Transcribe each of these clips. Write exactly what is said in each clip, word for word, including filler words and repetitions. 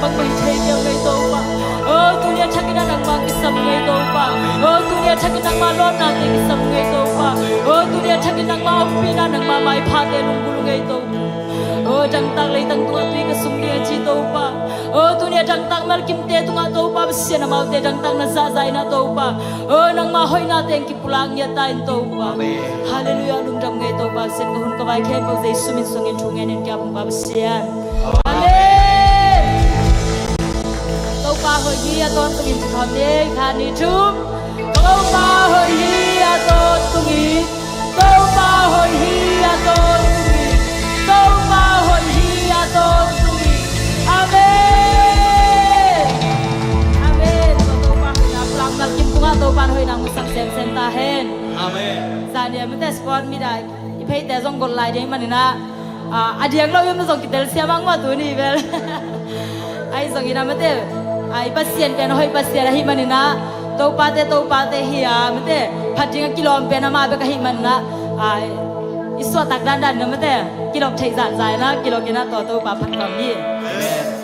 Bang mei thei kei ngei Topa. O, tuni a thakin a nangmah kisam ngei Topa. O, tuni a thakin nangmah lawpnate kisam ngei Topa. O, tuni a thakin nangmah ompihna, nangmah maiphate lunggulh ngei Topa. O, dangtak leitang tungah tui ka sung ding a ci Topa. O, tuni a dangtak malkimte tungah Topa Pasian, amaute dangtak na zahzah in a Topa. O, nangmah hoihnate in kipulak ngiat ta in Topa. Amen. Halleluiah, lungdam ngei Topa Pasian, ka hun ka vai khempeuh Jesu min sungin thu ngenin kiap hong Pa Pasian. Amen. Topa hoih hi, a tawntungin thu kham ni, khat ni thum. Topa hoih hi, a tawntungin. Topa hoih hi, a tawntungin. Topa hoih hi, a tawntungin. Amen. Amen. Topa hoihna pulak malkim tungah Topa hoihna musak semsem ta hen. Amen. Zani a mite sport meet ah i pheite zong gol lai ding maninah, a, a diak lo i om zong kitel siam ang maw tuni bel. Ahi zongin a mate, a, i Pasian pen a hoih Pasian ahi maninah, Topate Topate hi a mate, phat ding a kilawm pen amah bek ahi maninah, a, i suahtak dandan na mate, kilawm theih zahzah inah kilawm inah tua Topa phat kawm hi. Amen.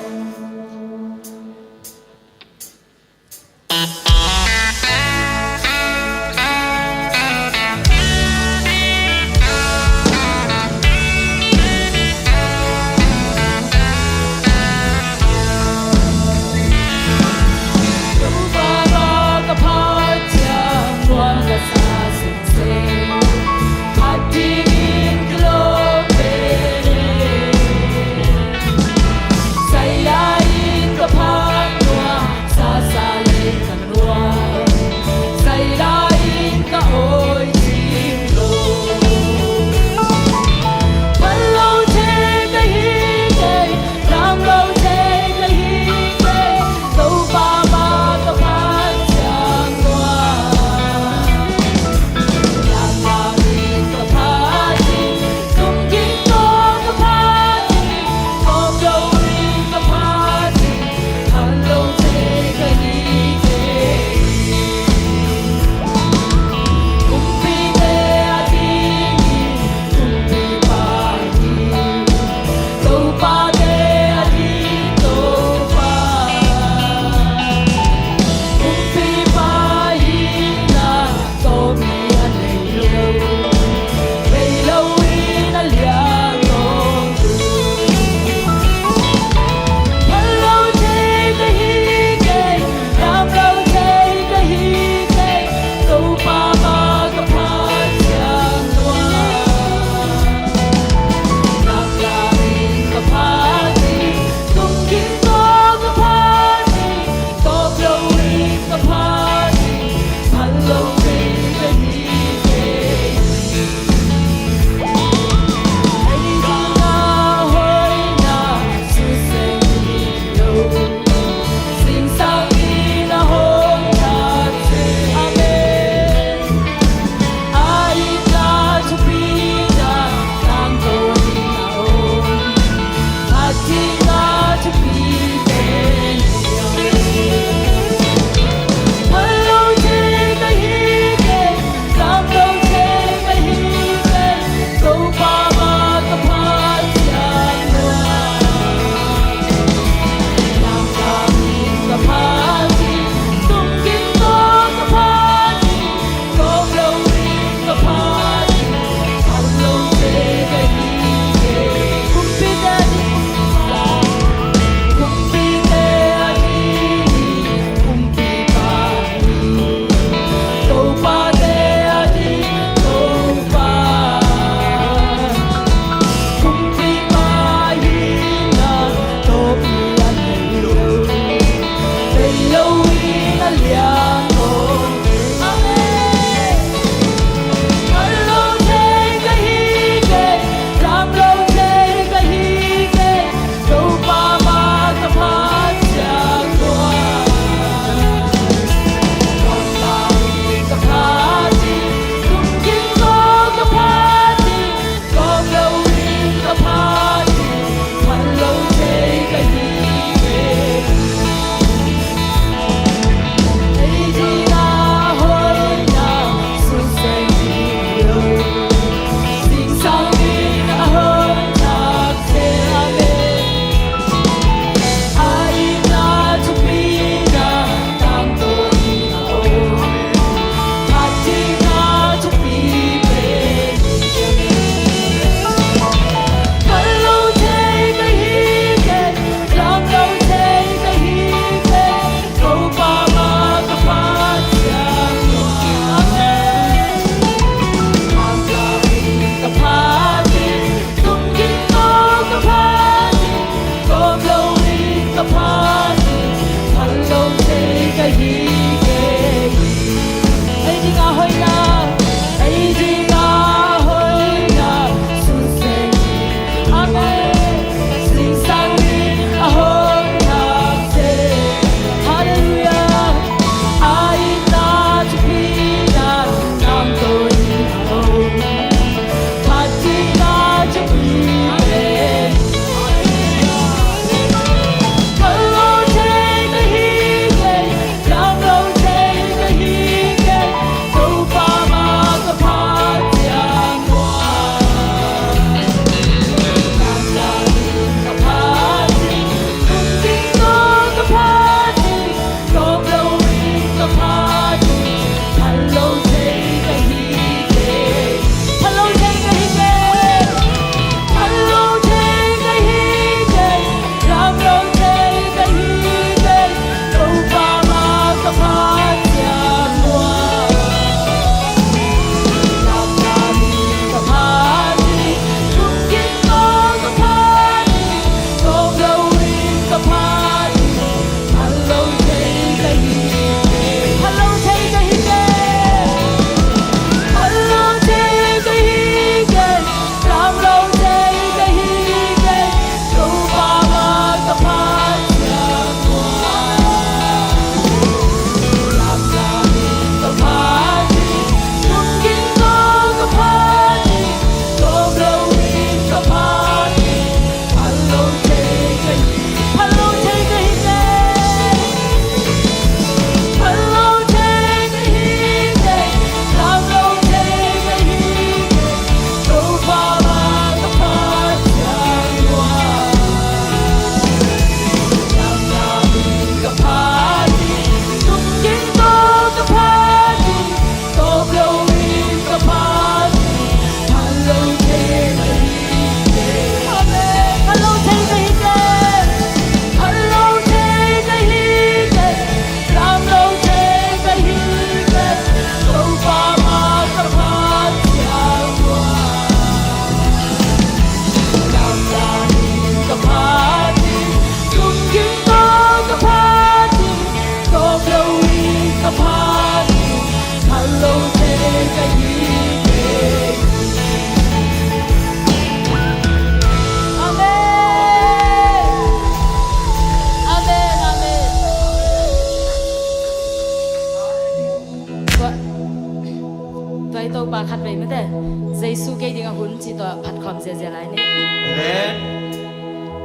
Ziazia lai ni. Amen.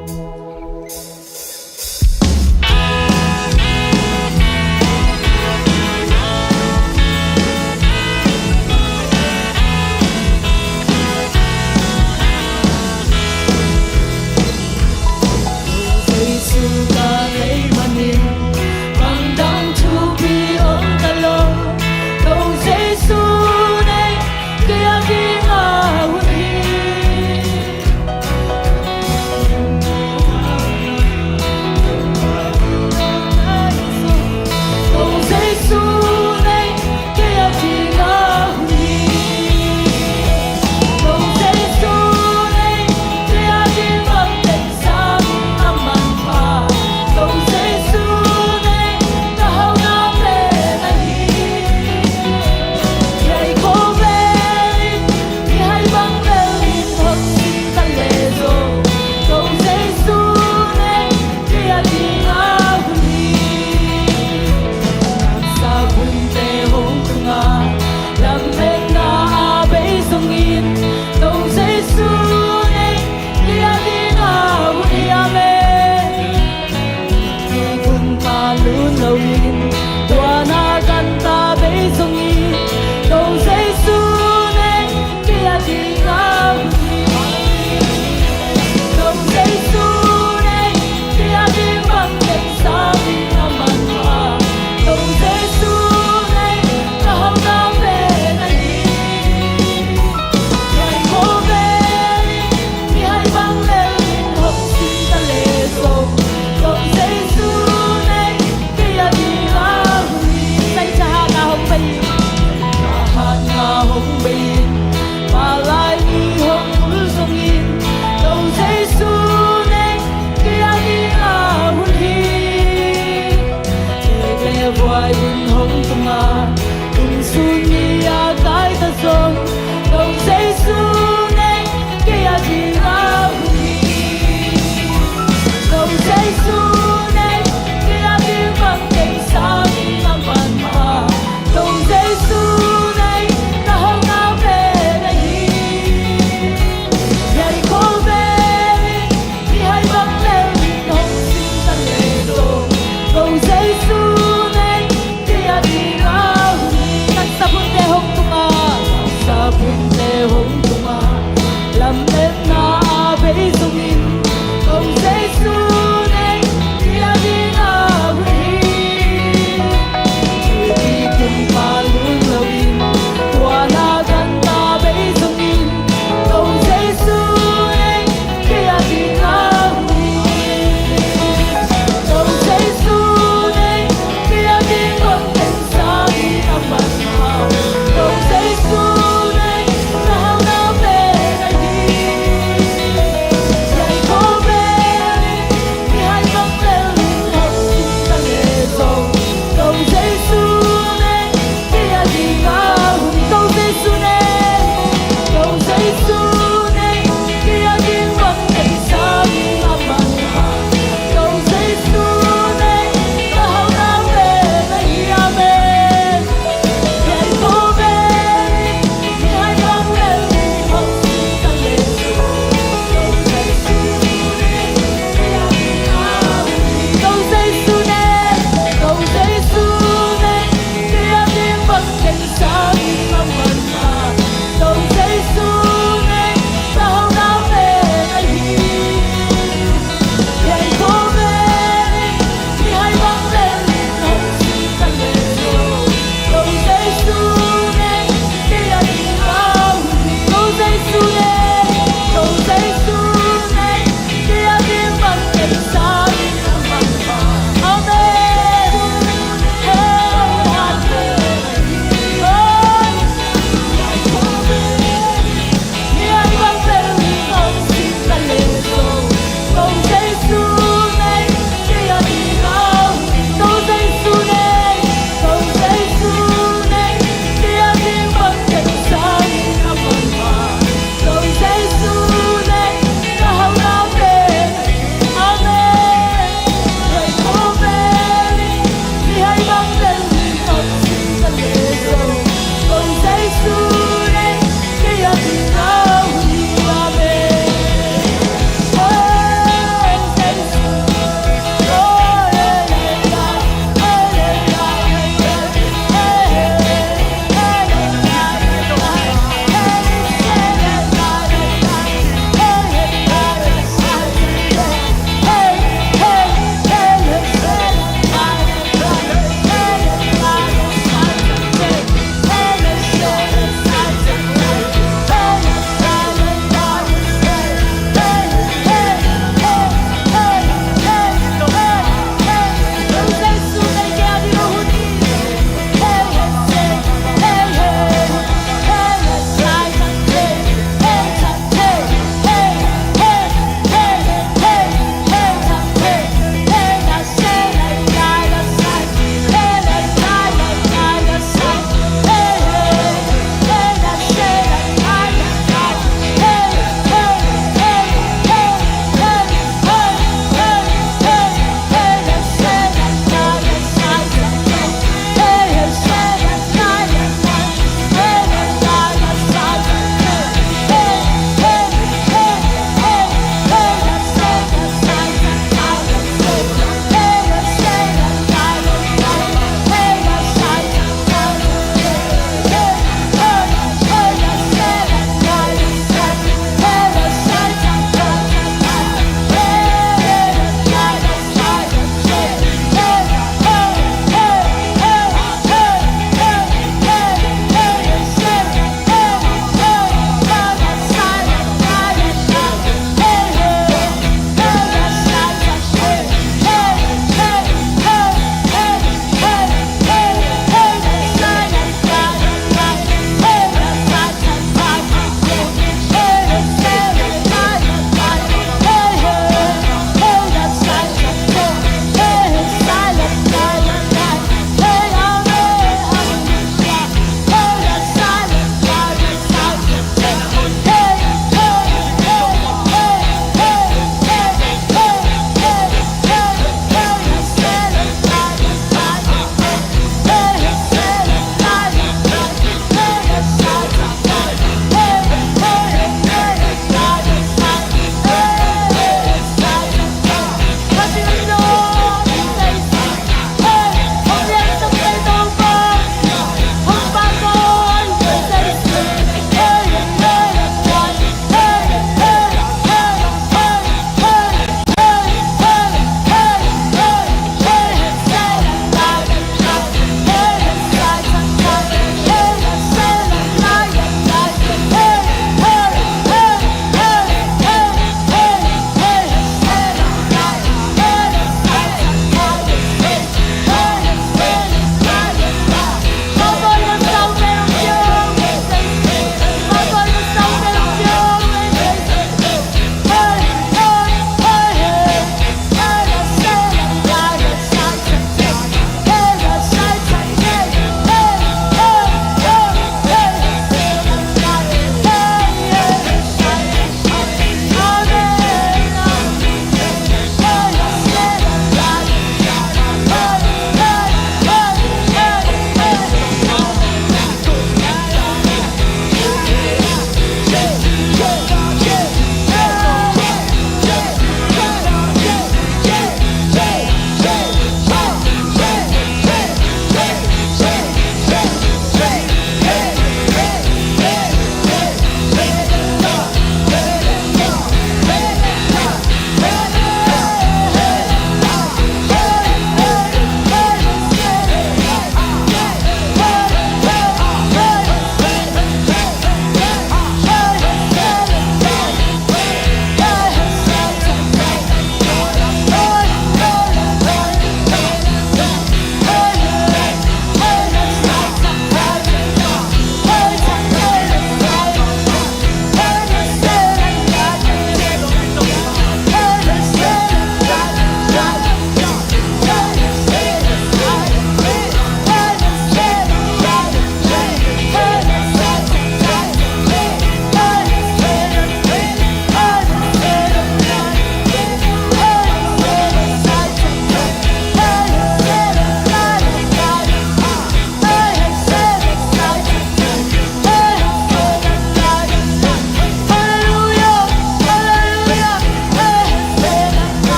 Jesu ka neih manin bangdang thupi om ta lo. Ko Jesu nei kei a ding a ut hi.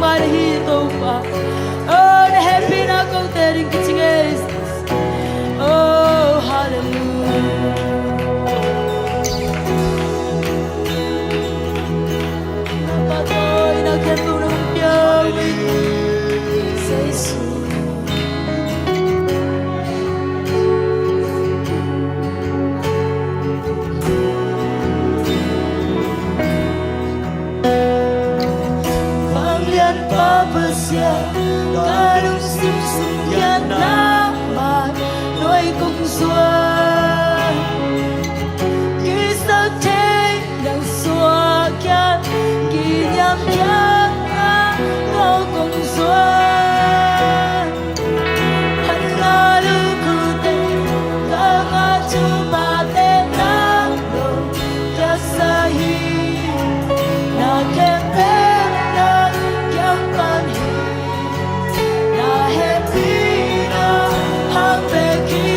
Mah na hi Topa. Oh, na hehpihna kote ding kici ngei. Oh, hallelujah. Na phatna khempeuh na hong pia uh hi, Jesu. Vanglianpa Pasian, ka lungsim sung kiat nangmah nuai kong zuan. Kisap thei nang suak kiat, kiniam kiat na kau kong zuan. Phatna lukute ka ngah tu mahte nang lo kiasa hi. Na khempeuh na kiang pan hi. Na hehpihna hang bek hi.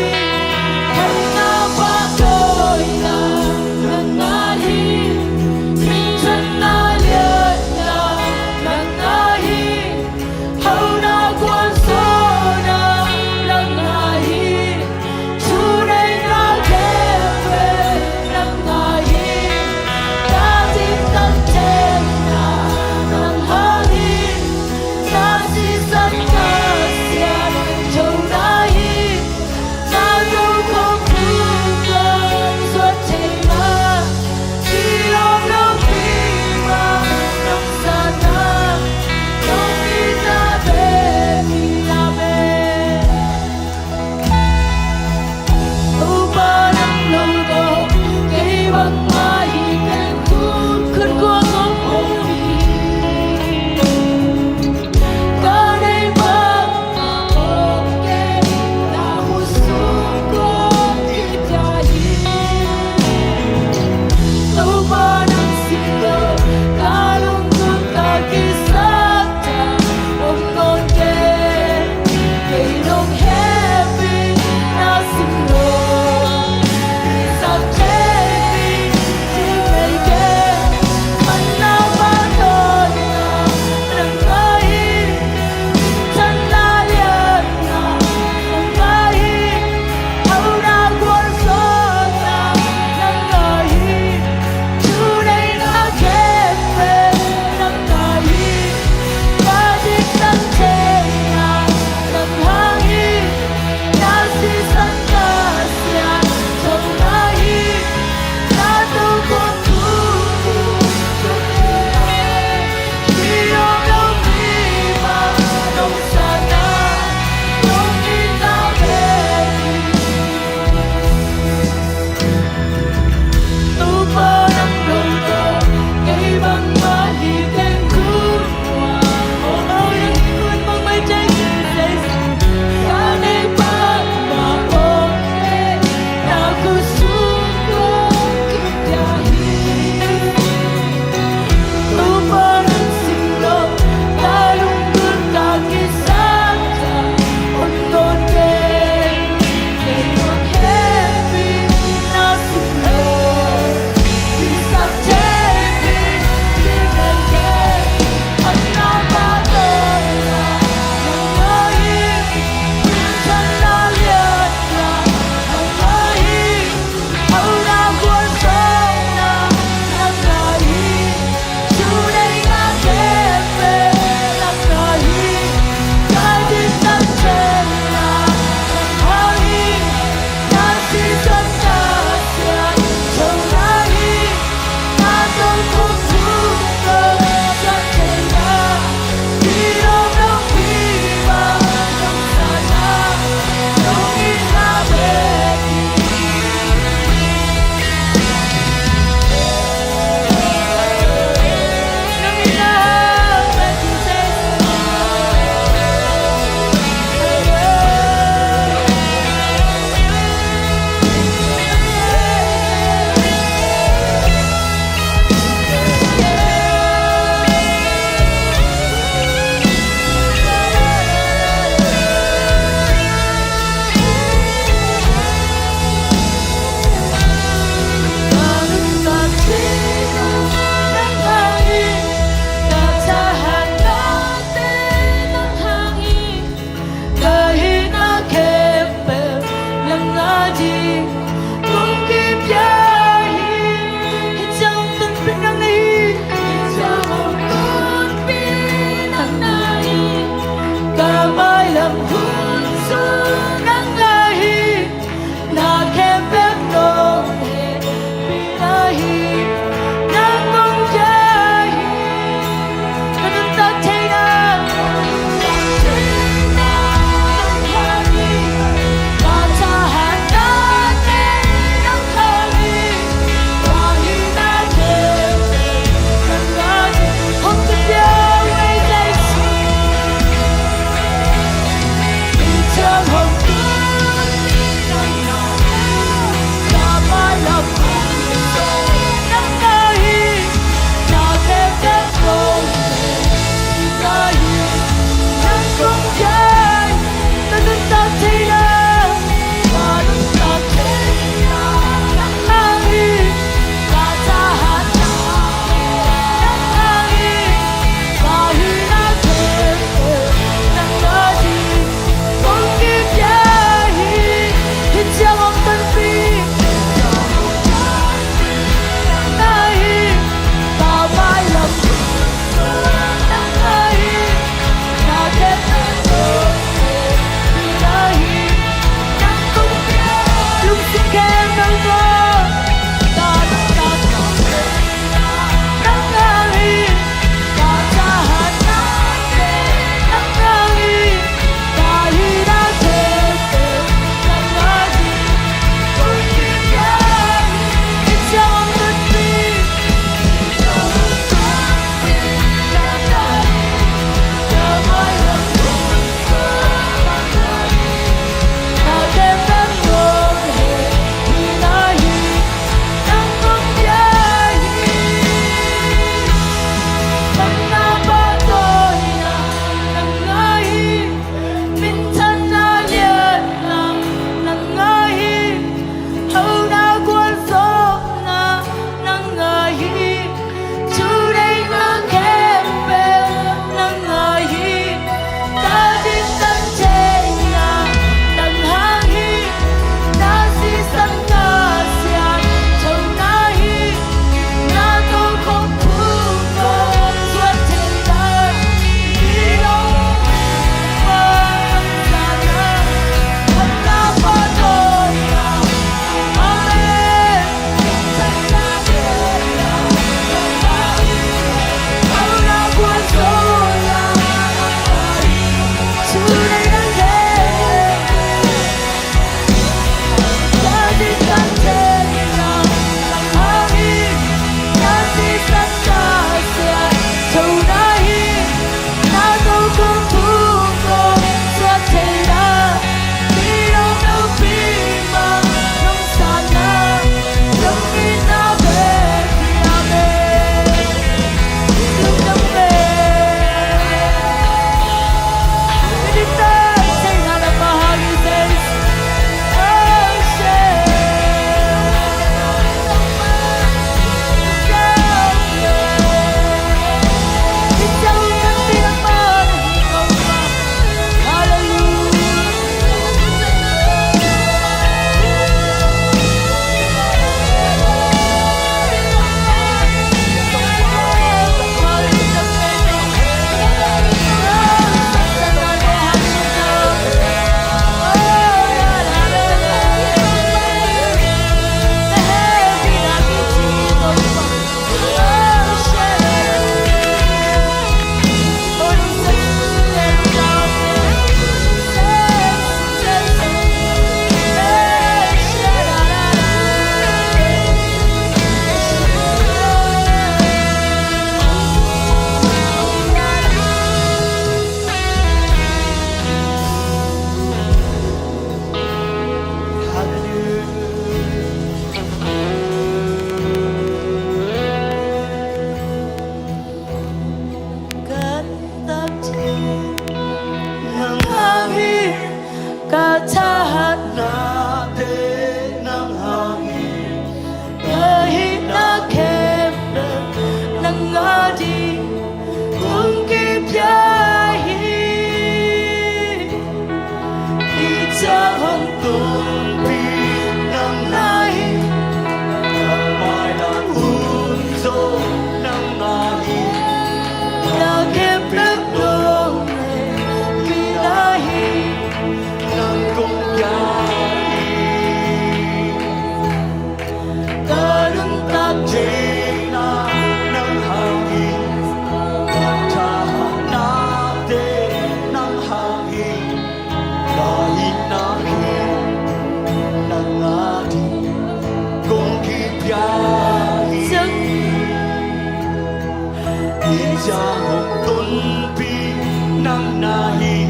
Jehovah tonpi nang na hi,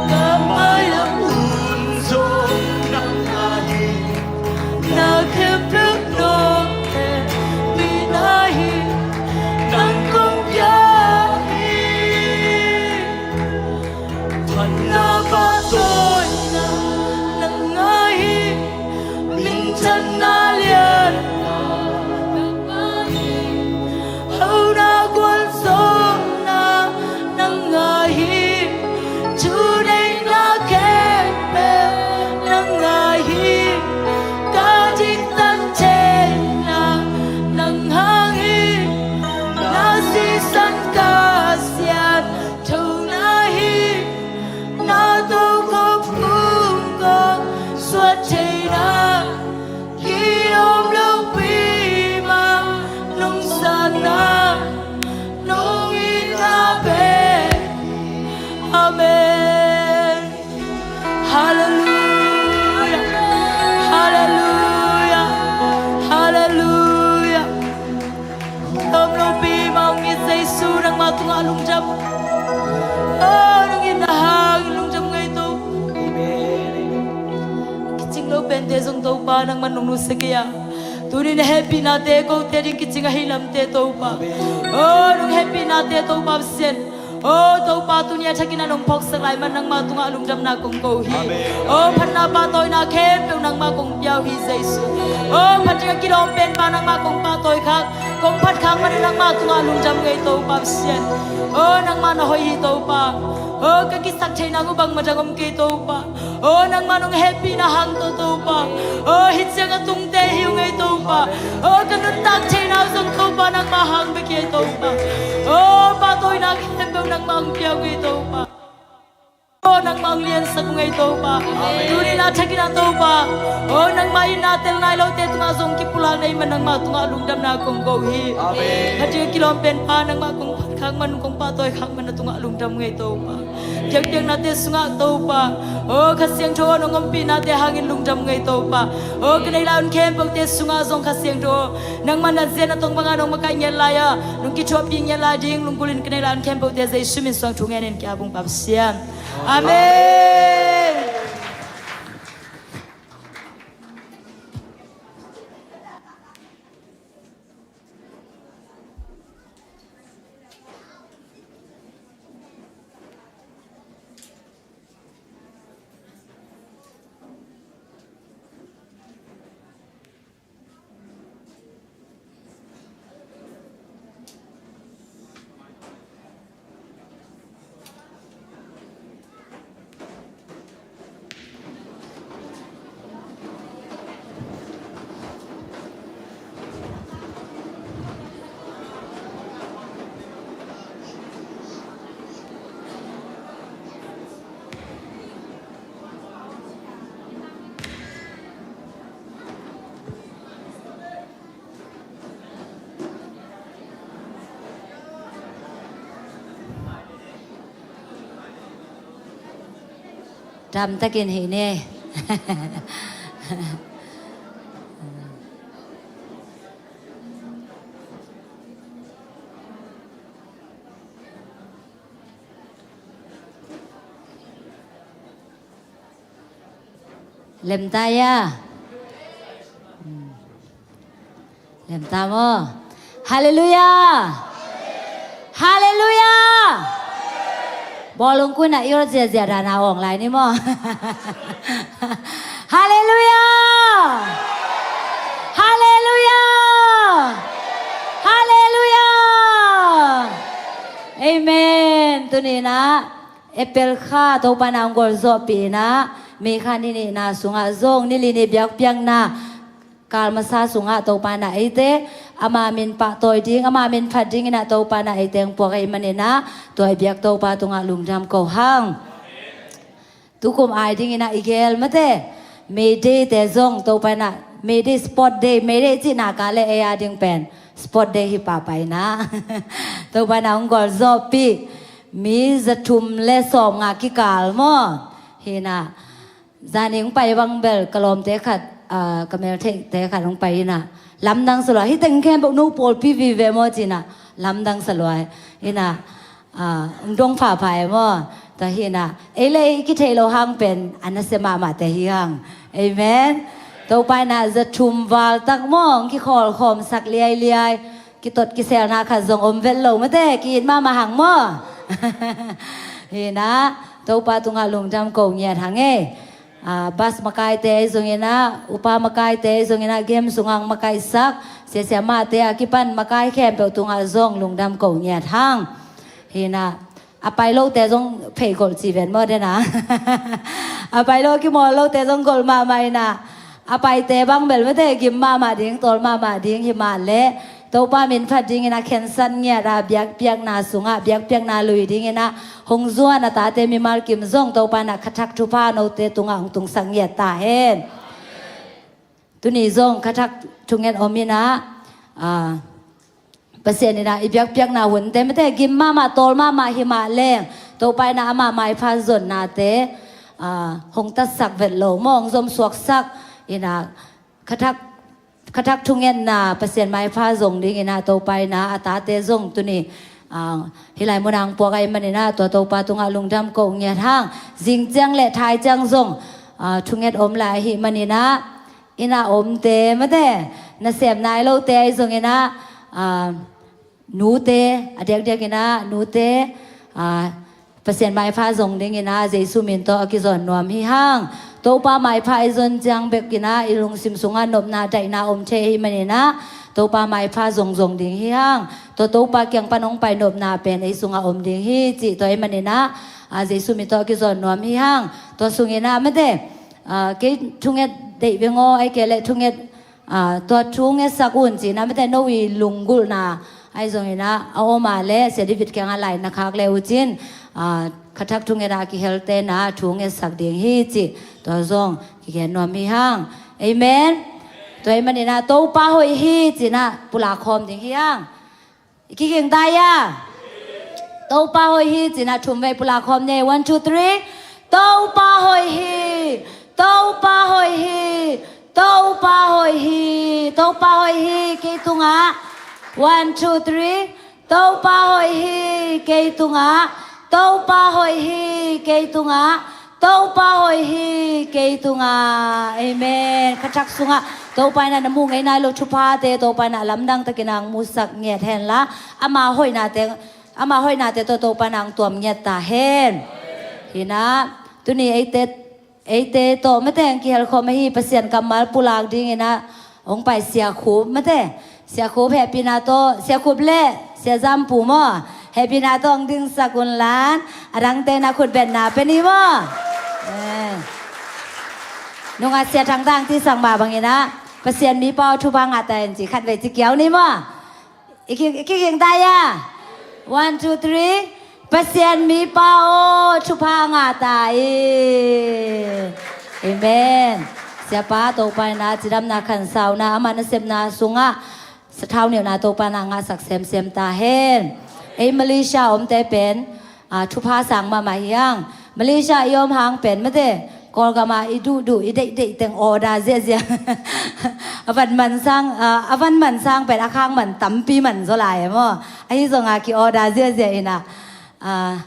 na mailam un zong nang na hi, na khempeuh nawngte mi na hi, nang kong pia hi. Phatna pahtawina nang na hi, minthanna lianna nang na hi, hauna gualzawhna nang na hi, thuneihna khempeuh nang na hi, ka diktat theihna nang hang hi, na sisan ka siantho na hi, na tokhop kung kong suah theihna, kilawm lopi mah nong sanna, nong itna bek hi. Amen. Halleluia. Halleluia. Halleluia. Kilawm lopi mah hong it Jesu, nangmah tungah lungdam. Oh, nang itna hangin lungdam ngei Topa. Kicing lo pente zong Topa nangman nong nusia kei a, tuni na hehpihnate kote ding kicing ahih lamte Topa. Oh, nong hehpihnate Topa Pasian. Oh Topa, tuni a thakin a nong phawksak lai man nangmah tungah lungdamna kong ko hi. Amen. Oh, phatna pahtawina khempeuh nangmah kong pia uh hi Jesu. Oh, phat ding a kilawm penpa nangmah kong pahtawi khak, kong phat khak man nangmah tungah lungdam ngei Topa Pasian. Oh, nangmah na hoih hi Topa. Oh, ka kisak theihna uh bangmah dang om kei Topa. Oh, nangmah nong hehpihna hang tawh Topa. Oh, hih ciang a tungte hi uh ngei Topa. Oh, ka nuntak theihna uh zong Topa nangmah hang bek hi Topa. Oh, pahtawina khempeuh nangmah hong pia uh ngei Topa. Oh, nangmah hong liansak uh ngei Topa. Tuni na thakin a Topa, oh, nangmah itna tel nai lote tungah zong kipulak na hih man nangmah tungah lungdamna kong ko hi. Amen. Phat ding a kilawm penpa nangmah kong phat khak man, kong pahtawi khak man na tungah lungdam ngei Topa. Biakpiaknate sungah Topa, oh, Kha Siangtho aw, nong ompihnate hangin lungdam ngei Topa. Oh, ka neih lai hun khempeuhte sungah zong Kha Siangtho aw, nangmah na zia na tong banga nong makaih ngiat lai a, nong kithuahpih ngiat lai ding lunggulhin ka neih lai hun khempeuhte Jesu min suang thu ngenin ki-ap ung Pa Pasian. Amen. Damtakin hi ni. Lemta ia. Lemta maw. Halleluia. Halleluia. Bawlung kuina iol ziazia dana awng lai ni maw. Halleluia. Halleluia. Halleluia. Amen. Tuni na April kha Topa na hong gualzawhpih inah, May kha ni nihna sungah zong nili ni biakpiakna kal masa sungah Topa na eite ama min pahtawi ding, ama min phat ding inah Topa na eite hong puak ahih maninah tua i biak Topa tungah lungdam ko hang. Tukum ai ding inah i gel mate, May Day te zong Topa inah, May Day, Sport Day, May Day cihna ka le ei a ding pen Sport Day hi pahpah inah Topa inah hong gualzawhpih. Mi za thum le sawmnga kikal maw? Hi inah. Zani hong pai bang bel ka lawmte khat, ah, ka meltheihte khat hong pai inah, lamdang sula, hih teng khempeuh no pawlpi vive maw ci inah, Lamdang sa lua hi. Hi na, ah, ong dong phapha e maw. Tua hi na, ei le ei kithei lo hang pen a nasia mahmahte hi hang. Amen. Topa in a za thum val tak maw, ong kikhawlkhawmsak liailiai. Kitot kiselna khat zong om vet lo mate, ki-it mahmah hang maw. Hi na, Topa tungah lungdam ko ngiat hang e. Ah, bas makaite ahi zongin a, upa makaite ahi zongin a, game sungah makaihsak, siasia mahte a kipan makai khempeuh tungah zong lungdam ko ngiat hang. Hi na, a pai lote zong phei golh ci ven maw den a. A pai lo kimawl lote zong golh mahmah hi na. A paite bang bel mate gim mahmah ding, tawl mahmah ding hi mah leh Topa min phat dingin a khensat ngiat a biakpiakna sungah, biakpiakna lui dingin a hong zuan a tate mimal kim zong Topa in a khathak thupha note tungah hong tungsak ngiat ta hen. Tuni zong khathak thunget om in a, ah, Pasian in a i biakpiakna hunte mate gim mahmah, tawl mahmah hi mah leng Topa in a amah maipha zonnate, ah, hong tatsak vet lo maw, hong zomsuaksak in a khathak khathak thungetna Pasian maipha zong dingin a Topa in a a tate zong tuni, ah, hih lai munah hong puak ahih manin a tua Topa tungah lungdam ko ngiat hang. Zing ciang le thai ciang zong, ah, thunget om lai ahih manin a inn a omte mate, nasem nai lote ahi zongin a, ah, nute, a diakdiakin a nute, ah, Pasian maipha zong dingin a Jesu min tawh a kizawn nuam hi hang. Topa maipha i zon ciang bekin a i lungsim sungah nopna daihna om thei ahih manin a Topa maipha zong zong ding hi hang. Tua Topa kiang pan hong pai nopna pen ei sungah om ding hi cih tua ahih manin a, ah, Jesu min tawh a kizawn nuam hi hang. Tua sungin a mate, ah, kei thunget deih veng aw, ahih kei leh thunget, ah, tua thu ngetsak un ci-in a mate no i lunggulhna ahi zongin a a om a leh Sia David kiangah lai na khak le uh cin, ah, khathak thunget a kihelte na thu ngetsak ding hi cih tua zong kigen nuam hi hang. Amen. Tua ahih manin a Topa hoih hi ci-in a pulak khawm ding hi hang. I kiging ta hia? Topa hoih hi ci-in a thum vei pulak khawm ni. One, two, three. Topa hoih hi. Topa hoih hi. Topa hoih hi. Topa hoih hi kei tungah. One, two, three. Topa hoih hi kei tungah. Topa hoih hi kei tungah. Topa hoih hi kei tungah. Amen. Khathak sungah Topa in a na muh ngei nai lo thuphate Topa in a lamdang takin a hong musak ngiat hen la, ama hoihnate, ama hoihnate tawh Topa in a hong tuam ngiat ta hen. Hi na, tuni eite, eite tawh mate hong kihel khawm ahi Pasian kammal pulak dingin a hong pai Sia Khup mate. Sia Khup hehpihna tawh, Sia Khup le Sia Zampu maw, hehpihna tawh hong dingsak un la, a dangte na khut betna pia ni maw. Eh. Nungah Sia Thang Dang cisak mah bangin a, Pasian mipa aw thupha ngah ta in ci khatvei ci kiau ni maw. I ki, i kiging ta hia? One, two, three. Pasian mipa aw thupha ngah ta in. Amen. Siapa Topa in a cidamna khansauna ama nasepna sungah sathau neuhna Topa in a ngahsak semsem ta hen. Ei Malaysia omte pen, ah, thupha sang mahmah hi hang. Malaysia i om hang pen mate Kawlgam a i duhduh i deihdeih teng order ziahziah. A van man sang, ah, a van man sang pen a khang man tampi man zaw lai e maw. Ahi zong a ki-order ziahziah in a, ah,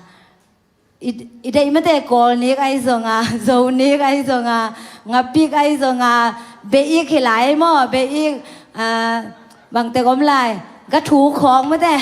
i, i deih mate Kawl nik ahi zong a, Zo nik ahi zong a, ngapik ahi zong a, beh-ik hi lai maw, beh-ik, ah, bangtek om lai, ga thu khawng mate.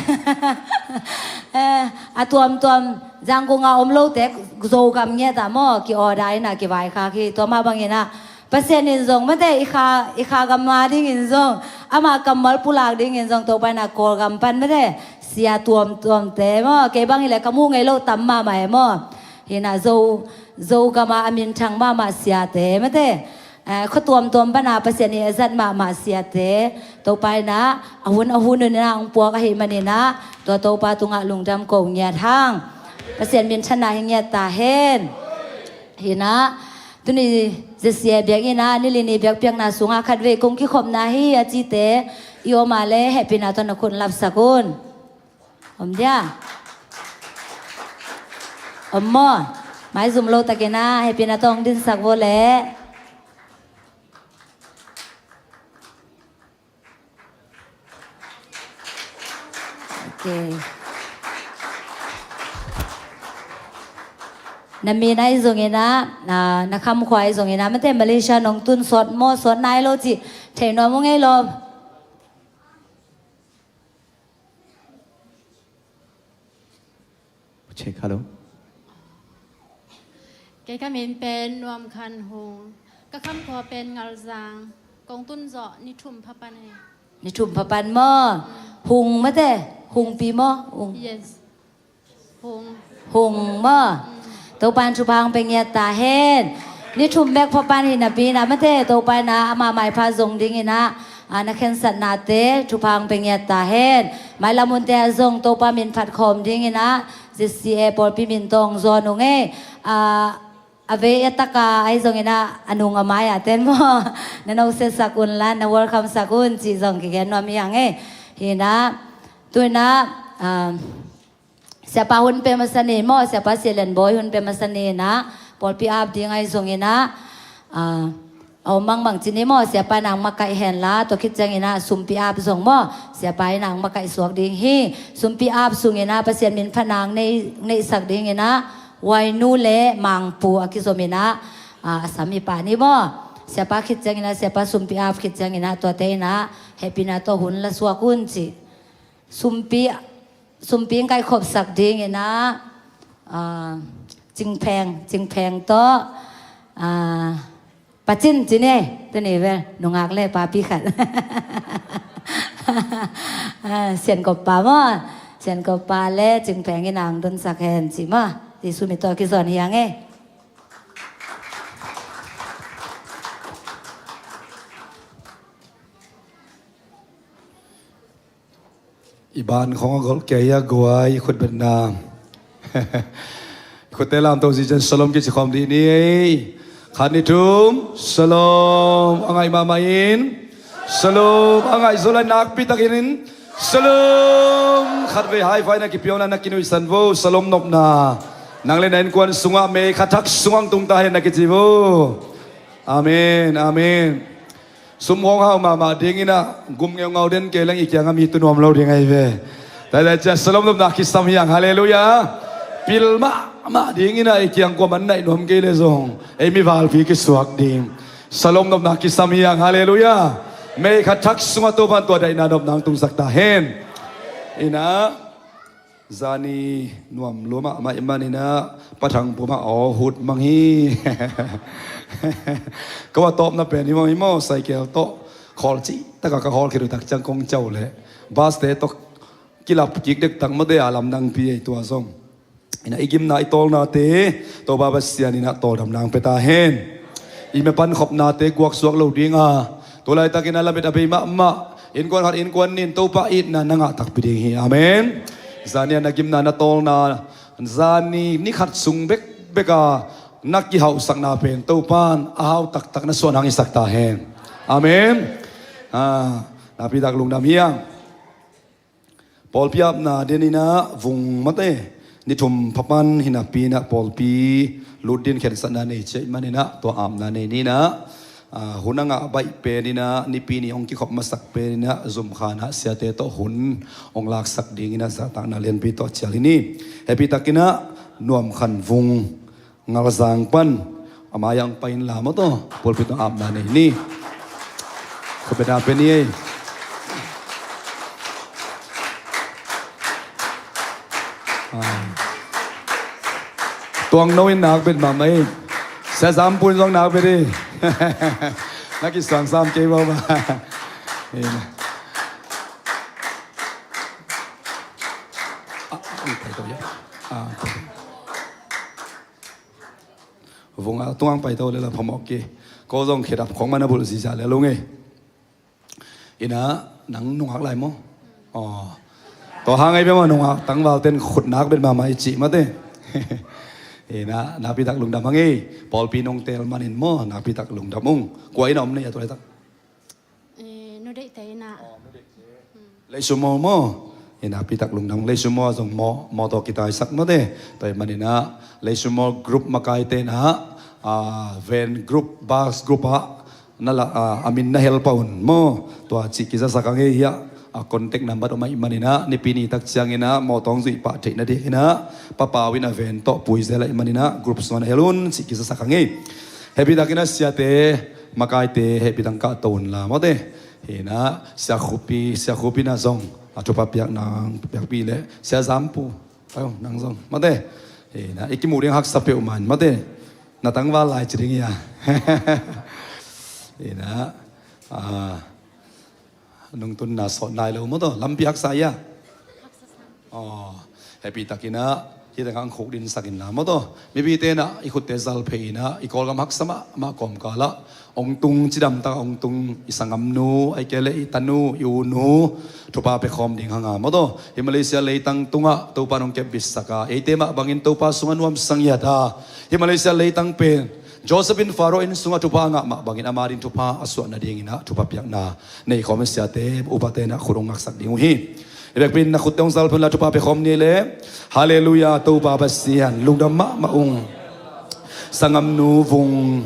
Eh, a tuamtuam Zangkong a om lote Zogam ngiat a maw ki-order in a kivaikhak hi. Tua mah bangin a Pasian in zong mate i kha, i kha gam a dingin zong, ama kammal pulak dingin zong Topa in a Kawlgam pan mate sia tuamtuamte maw, kei bang hi leh ka muh ngei loh tam mahmah e maw. Hi na Zo, Zogam a a minthang mahmah siate mate, eh, khua tuamtuam pan a Pasian in a zat mahmah siate Topa in a a hun a hun un in a hong puak ahih manin a tua Topa tungah lungdam ko ngiat hang. Pasian minthanna hi ngiat ta hen. Hi na, tuni Zesia biakinn a nili ni biakpiakna sungah khatvei kong kikhopna hi a cite i om a leh hehpihna tawh na khut lapsak un. Om dia? Om maw? Maizum lo takin a hehpihna tawh hong dinsak vo leh. Ok. Na min ahi zongin ah, na, na khamkhua ahi zongin ah, mate, Malaysia nong tun sawt maw, sawt nai lo cih thei nuam uh ngei lo. Check, hello. Kei ka min pen Nuam Khan Hung. Ka khamkhua pen Ngalzang. Kong tun zawh ni thum phapan e. Ni thum phapan maw? Mm. Hung mate, Hungpi maw? Hung. Yes. Hung. Hung maw? Mm. Topa'n thupha hong pia ngiat ta hen. Ni thum bek phapan hi napi in ah mate, Topa in ah ama maipha zong dingin ah, ah, na khensatnate thupha hong pia ngiat ta hen. Mailam hunte ah zong Topa min phat khawm dingin ah Z C A pawlpi min tawh hong zawn ung ei. Ah, a vei a tak a ahi zongin ah, a nung a mai ah ten maw, na nosetsak un la, na welcome sak un cih zong kigen nuam hi hang ei. Hi in ah, tu in ah, ah, Siapa hun pia masa ni maw, Siapa Sia Lian Bawi hun pia masa ni in ah, pawlpi ap ding ahi zongin ah, ah, a om mangmang ci ni maw, Siapa in ah hong makaih hen la, tua khit ciangin ah sumpi ap zong maw, Siapa in ah hong makaih suak ding hi. Sumpi ap sungin ah Pasian min phatna hong nei, neihsak dingin ah, Wainu le Mangpu a kizom in ah, ah, a sam i pa ni maw. Siapa khit ciangin ah, Siapa sumpi ap khit ciangin ah, tuate in ah, hehpihna tawh hun la suak un ci. Sumpi, sumpi hong kaikhopsak dingin ah, ah, Cingpheng, Cingpheng tawh, ah, Pacin ci ni, tu ni vel, nungak le papi khat. Ah, Sian Kop pa maw, Sian Kop pa le Cingpheng in ah hong donsak hen ci maw, Jesu min tawh kizawn hi hang ei. I ban khawng a golh kei a guai, i khut betna. I khutte lamto zi cian shalom kici khawm dih ni. Khat ni thum, shalom. A ngaih mahmah in, shalom. A ngaih zo lai nakpi takin, shalom. Khatvei high five na kipia un la, na kinuihsan vo, shalom nopna. Nang le na innkuan sungah, May kha thak sungah hong tung ta hen na kici vo. Amen, amen. Sum hong hau mahmah dingin ah, gum ngeungau den kei leng i kiangah mi tu nuam lo ding ahi ve. Tua hi leh ciah shalom nopna kisam hi hang, halleluiah. Pil mahmah dingin ah, i kiang kuamah naih nuam kei leh zong, ei mi valpi kisuak ding. Shalom nopna kisam hi hang, halleluiah. May kha thak sungah Topa'n tua daihna nopna hong tungsak ta hen. In ah, zani nuam lua mahmah ahih manin ah, Pa Thang Pum ah aw hut mang hi. Ko a tawpna pen hi maw, hi maw, cycle tawh khawl cih tak a ka khawl khit uh tak ciang kong ciah uh leh, bus te tawh kilap kik dektak mate, a lamdangpi ei tua zong. In ah, i gimna, i tawlnate Topa Pasian in ah tawldamna hong pia ta hen. I miapan khopnate guaksuak lo ding a, tu laitakin ah lamet a bei mahmah, innkuan khat innkuan nih in Topa itna na ngah takpi ding hi. Amen. Zani a na gimna, na tawlna, zani ni khat sung bekbek a na kihauhsakna pen Topa'n a hau taktak na suah nang hisak ta hen. Amen. Ah, nakpi tak lungdam hi hang. Pawlpi apna den in ah, vung mate, ni thum phapan hi napi in ah, pawlpi lut din khensatna nei ciah ahih manin ah, tua apna nei ni in ah, ah, hun a ngah baih pen in ah, Nipi ni hong kikhop masak pen in ah, zumkhan ah siate tawh hun hong laksak dingin ah, zahtakna lianpi tawh cial hi ni. Hehpih takin ah, Nuam Khan Vung, Ngalzang pan, a mai ah hong pai inla maw, tua pulpit ah apna nei ni. Khut beng pia ni ei. Ah. Tuangno in nak bet mahmah ei. Sia Zam Pun zong nak bet ei. Na kisuan sam kei bawm a. Ei na. Ah, ah, pai to ya. Ah, pai to. Vung a tung hong pai to leh la phamawh kei. Ko zong khedap khong man a bulh ziza leh lo ngei. In ah, nang nungak lai maw? Aw. Tua hang ei bia maw, nungak tangval ten khut nak bet mahmah i cih mate. In ah, nakpi tak lungdam hang ei. Pawlpi nong teel manin maw, nakpi tak lungdam ung. Kua in ah om na hia tua laitak? Eh, nu deihte in ah. Aw, nu deihte. Hmm. Leisumol maw? In ah, nakpi tak lungdam. Leisumol zong maw, mawtaw kitaisak mate. Tua ahih manin ah, Leisumol group makaite in ah, ah, van group, bus group ah, na la, ah, a min na hel pah un maw? Tua cih kizasak hang ei hiah. a contact number om ahih maninah, nipi ni tak cianginah mawtaw hong zuih pah theih nadinginah, Pa Pau in a van tawh pui zel ahih maninah, group sungah na hel un cih kizasak hang ei. Hehpih takinah siate, makaite hehpih tang kahto unla mawte. Hinah Sia Khupi, Sia Khupi na zong a thupha piak nang piakpih leh Sia Zampu, ayo, nang zong mawte. Hinah i kimuh ding haksa peuhmah in mawte. Na tangval lai ci ding hi a. Hinah a, nungtunna sawt nai lo mawtaw, lampi haksa hi a. Aw, hehpih takinah hih tengah ang khuk dinsak inla mawtaw, mipite inah i khutte zal phei inah i Kawlgam haksa mahmah kawmkalah hong tung, cidamtak hong tung i sanggamnu, ahih kei leh i tanu, i unu thupha pia khawm ding hanga mawtaw, hih Malaysia leitang tungah Topa in hong kepbitsak a, eite mah bangin Topa sungah nuamsa ngiat a, hih Malaysia leitang pen Joseph in Pharaoh inn sungah thupha a ngah mah bangin ama ding thupha a suah nadinginah thupha piakna nei khawm in siate, upate inah khut hong ngaksak ding uh hi. I bekpi in na khutte hong zal phei unla thupha pia khawm ni leh. Halleluiah, Topa Pasian lungdam mahmah ung. Sanggamnu Vung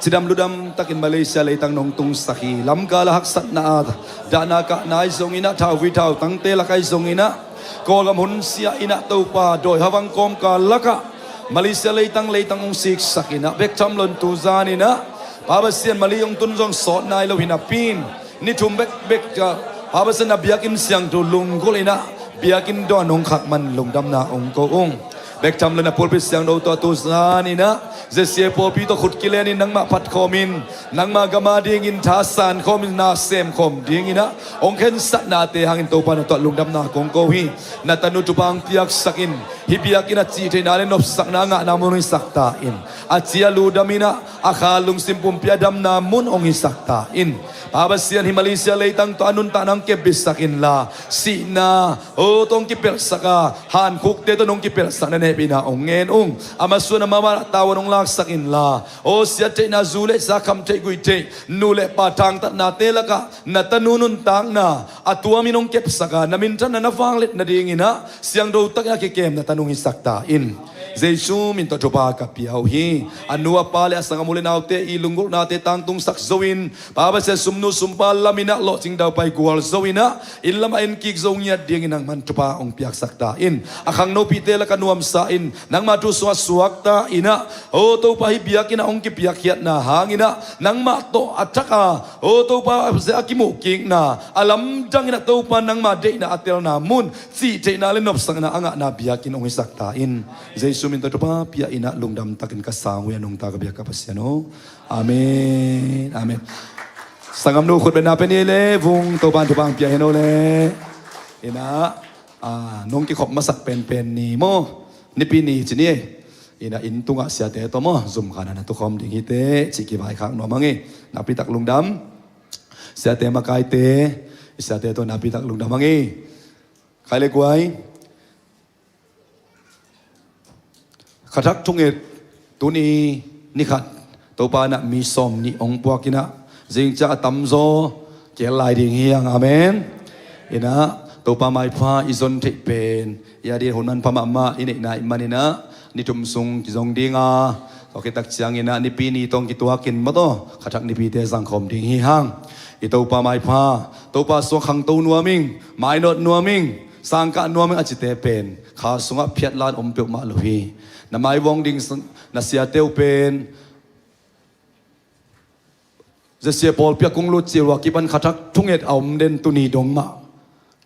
cidam ludam takin Malaysia leitang nong tungsak hi. Lamkal a haksatna a, dahna kahna ahi zonginah, thauvui thautangte lak ahi zonginah, Kawlgam hunsia inah Topa dawi havang kawmkal lakah Malaysia leitang, leitang hong siksak inah, bek tham lo in tu zan inah Pa Pasian, Malay hong tun zong sawt nai lo hi napi in, ni thum bekbek ah Pa Pasian na biakinn siangtho lunggulh inah biakinn dawn hong khak man lungdamna hong ko ung. Bek tham lo in a pulpit siangtho tawh tu zan inah Z C A pawlpi tawh khut kilenin nangmah phat khawmin, nangma gam a dingin thasan khawmin, na sem khawm dinginah hong khensatnate hangin Topa na tungah lungdamna kong ko hi. Na tanu thupha hong piaksak in, hih biakinn a cihtheihna le nopsakna a ngahna mun hong hisak ta in. A ci a lu dam inah, a kha lungsim pumpi a damna mun hong hisak ta in. Pa Pasian, hih Malaysia leitang tawh a nuntakna hong kepbitsak inla, sihna aw tawh hong kipelhsak a, hankhukte tawh nong kipelhsakna hehpihna hong ngen ung. A masuan a maban ah tavuan hong laksak inla, aw siattheihna zu le sa, khamtheih guihtheih, nu le pa thangtatnate lakah na tanu nuntakna a tuamin hong kepsak a, na minthanna na vangliat nadinginah siangtho takin a kikem na tanu hong hisak ta in. Jesu min tawh thupha ka pia uh hi. A nu a pa le a sanggam u le naute i lunggulhnate tangtungsak zo in, Pa Pasian, sumnu sumpa laminah lawhcing daupai gual zo inah, inn lamah en kik zo ngiat dingin nangman thupha hong piaksak ta in. A khangnopihte lakah nuamsa in, nangma thu sungah suakta inah, aw Topa, hih biakinn ah hong kipiakkhiatna hanginah nangmah tawh a thak a, aw Topa, a kimuhkikna a lamdang inah Topa, nangma deihna a telna mun, cihtheihna le nopsakna a ngahna biakinn hong hisak ta in. Jesu min tawh thupha pia inah lungdam takin ka sang uh hi a, nungta ka biak ka Pasian aw. Amen. Amen. Sanggamnu khut bengna pia ni le, Vung, Topa in thupha hong pia hen aw le. Inah a, nong kikhop masak penpen ni maw, nipi ni ci ni. Inah inn tungah siate tawh maw, zumkhan a na tukhawm ding hi teh cih kivaikhak nuam hang hi. Nakpitak lungdam. Siate makaite, siate tawh nakpitak lungdam hang hi. Khai le guai. Khathak thunget, tuni nikhat Topa inah mi sawmnih hong puak inah, zingciang a tamzaw kihel lai ding hi hang. Amen. Inah Topa maipha i zon theih pen i a ding hun manpha mahmah i neihna ahih maninah ni thum sung kizong ding a, tua khit tak cianginah nipi ni tawh hong kituakin mawtaw, khathak nipite zangkhawm ding hi hang. I Topa maipha, Topa sungah khangto nuam ing, mainawt nuam ing, sangkah nuam ing a cite pen kha sungah phiatlan om peuhmah lo hi. Na maivuang ding na siate uh pen Z C A pawlpi a kong lut cil uh a kipan khathak thunget a om den, tuni dong mah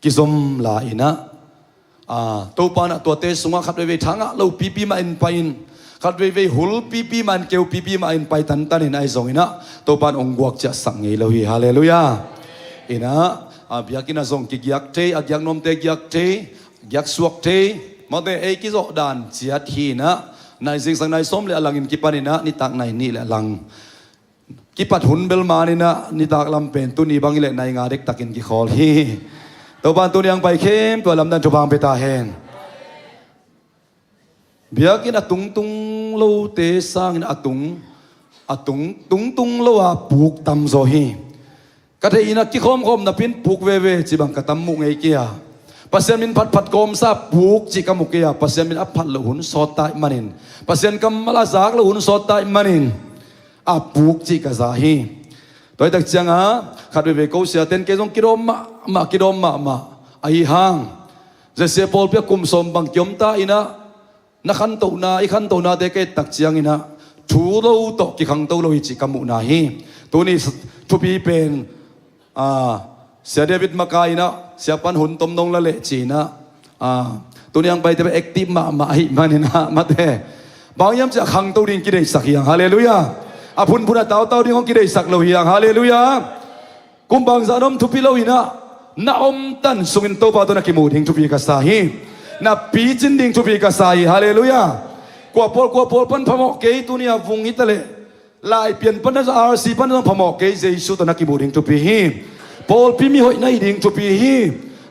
kizom la inah, a, Topa inah tuate sungah khat veivei thangah lo pipi mah in pai in, khat veivei hul pipi mah in, keu pipi mah in pai tantanin ahi zonginah Topa in hong guak ciahsak ngei lo hi. Halleluiah. Inah a, biakinn ah zong kigiak thei, a giak nuamte giak thei, giak suak thei, mawte ei kizawh dan ciat hi inah, nai zingsang nai sawm le a langin kipan inah nitak nai nih le a lang kipat hun bel man inah, nitak lam pen tuni bang hi leh nai nga dektakin kikhawl hi. Topa in tuni a hong pai khempeuh a lamdang thupha hong pia ta hen. Biakinn a tungtung lote sangin a tung, a tung, tungtung lo a puk tamzaw hi. Ka theih inah kikhawmkhawm napi in puk veve cih bang ka tam muh ngei kei a, Pasian min phatphat ka omsa puk cih ka mu kei a, Pasian min a phat loh hun sawt ta ahih manin, Pasian kammal a zak loh hun sawt ta ahih manin a puk cih ka za hi. Tua hi tak ciangah khat veivei ko siaten kei zong kidawm mah Amah kidawm mahmah ahi hang, J C A pawlpi ah kum sawm bang kiom ta in ah, na khantohna, i khantohnate ka et tak ciangin ah thu lo tawh kikhangto lo hi cih ka muhna hi. Tuni thupi pen, ah, Sia David makaih in ah, Sia Pan hun tom nong la leh ci-in ah, ah, tuni hong paite pen active mahmah ahih manin ah, mate, bang hiam cih a khangto ding kideihsak hi hang. Halleluiah. A phunphun a tautau ding hong kideihsak lo hi hang. Halleluiah. Kum bangzah na om thupi lo in ah, na om tan sungin Topa tawh na kimuh ding thupi ka sa hi. Na picin ding thupi ka sa hi. Halleluiah. Kua pawl, kua pawl pan phamawh kei, tuni a vung hi ta leh, Laipian pan na zong, R C pan na zong phamawh kei, Jesu tawh na kimuh ding thupi hi. Pawlpi mi hoih na hi ding thupi hi.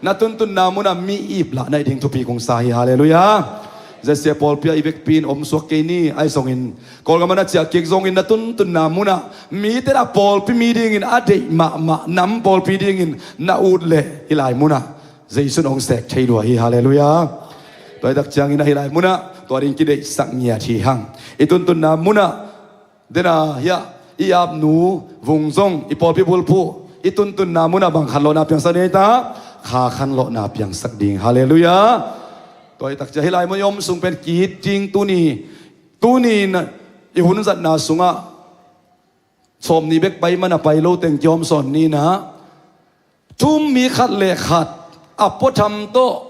Na tuntunna munah mi iplah na hi ding thupi kong sa hi. Halleluiah. J C A pawlpi ah i vekpi in om suak kei ni, ahi zongin Kawlgam ah na ciah kik zongin na tuntunna munah mite in a pawlpi mi dingin a deih mahmah nam pawlpi dingin na ut leh, hih lai munah Jesu in hong sek thei lua hi. Halleluiah. Tua hi tak ciangin ah hih lai munah tua ding kideihsak ngiat hi hang. I tuntunna munah, den a hiah i apnu Vung zong, i pawlpi bulphuh, i tuntunna munah bang khanlawhna piangsak ding hi ta? Kha khanlawhna piangsak ding. Halleluiah. Tua hi tak ciang hih lai mun i om sung pen ki-it ding. Tuni, tuni in i hun zatna sungah sawmnih bek pai man a, pai lo teng kihawm sawn ni in ah, thu-um mi khat le khat a puatham tawh,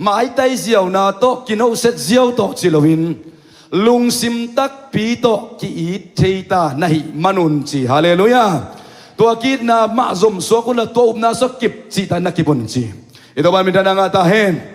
maitai ziauna tawh, kinohset ziau tawh ci loin, lungsim takpi tawh ki-it thei ta na hih man un ci. Halleluiah. Tua ki-itna mah zom suak unla, tua upna sung kip cih ta na kip un ci. I Topa min thang a ngah ta hen.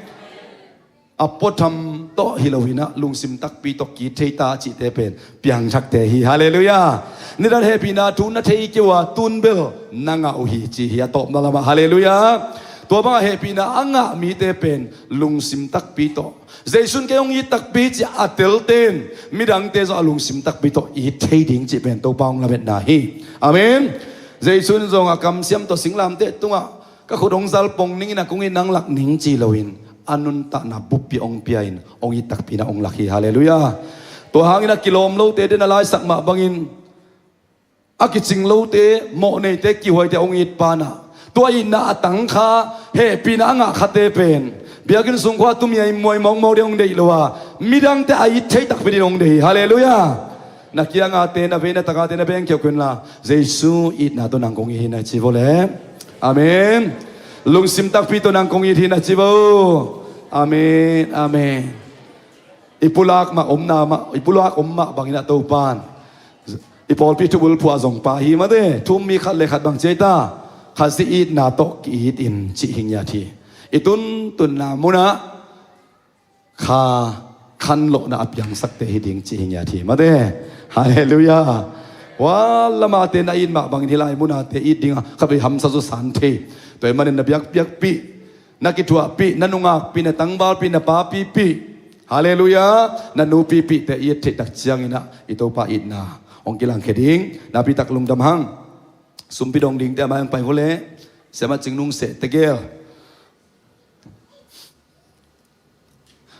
A puatham tawh hi lo in ah, lungsim takpi tawh ki-it thei ta cihte pen piangthakte hi. Halleluiah. Nidang hehpihna thu na thei kei uh a, tun bel na ngah uh hi ci hi a tawpna lamah. Halleluiah. Tua bangah hehpihna a ngah mite pen lungsim takpi tawh, Jesu in kei hong it takpi ci a, a telte in midangte zong a lungsim takpi tawh it thei ding cih pen Topa hong lametna hi. Amen. Jesu in zong a kamsiam tawh singlamteh tungah ka khut hong zal pong ning in ah, kong itna hong lak ning ci loin, a nuntakna buppi hong pia-in hong it takpi in ah hong lak hi. Halleluiah. Tua hangin a kilawm lote, den a laisak mah bangin a kicing lote, mawhneite, kihuaite hong it pa in ah, tua itna a tang kha, hehpihna a ngah khate pen biakinn sung khua tumi a i muai mawkmawk ding hong deih lo a, midangte a it thei takpi ding hong deih hi. Halleluiah. Na kiangate, na vei na takate na bengkhiau kei unla, Jesu itna tawh nang kong it hi na ci vo le. Amen. Lungsim takpi tawh nang kong it hi na ci vo. Amen. Amen. I pulak mah omna mah, i pulak om mah bangin ah Topa in i pawlpi thubulphuh a zong pa hi mate, thu-um mi khat le khat bang ci ei ta? Khat si itna tawh ki-it in cih hi ngiat hi. I tuntunna munah kha khanlawhna a piangsakte hi ding cih hi ngiat hi mate. Halleluiah. Hua lamate na it mah bangin hih lai munate it ding a kha bei hamsa zaw san thei. Tua ahih manin na biakpiakpih, na kithuahpih, na nungakpih, na tangvalpih, na papipih. Halleluiah. Na nupipihte it theih tak ciangin ah i Topa itna hong kilangkhia ding. Nakpi tak lungdam hang. Sumpi dong dingte a mai hong pai vo le. Siamah Cingnung Seh tegel.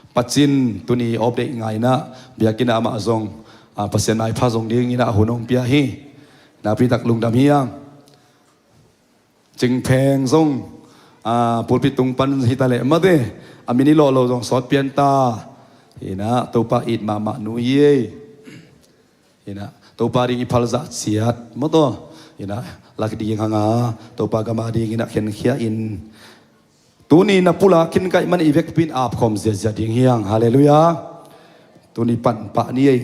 Pacin tuni update ngai in ah, biakinn ah amah zong, ah, Pasian maipha zong dingin ah a hun hong pia hi. Nakpi tak lungdam hi hang. Cingpheng zong, ah, pulpit tung pan hi ta leh mate, a min i lawh lo zong sawt pian ta. Hi in ah, Topa it mahmah nu hi ei. Hi in ah, Topa ding i phal zah ciat mawtaw, hi in ah, lak ding hang a, Topa gam a dingin ah khenkhia in. Tuni na pulak khin ka hih man i vekpi in apkhawm ziazia ding hi hang. Halleluiah. Tuni panpah ni ei.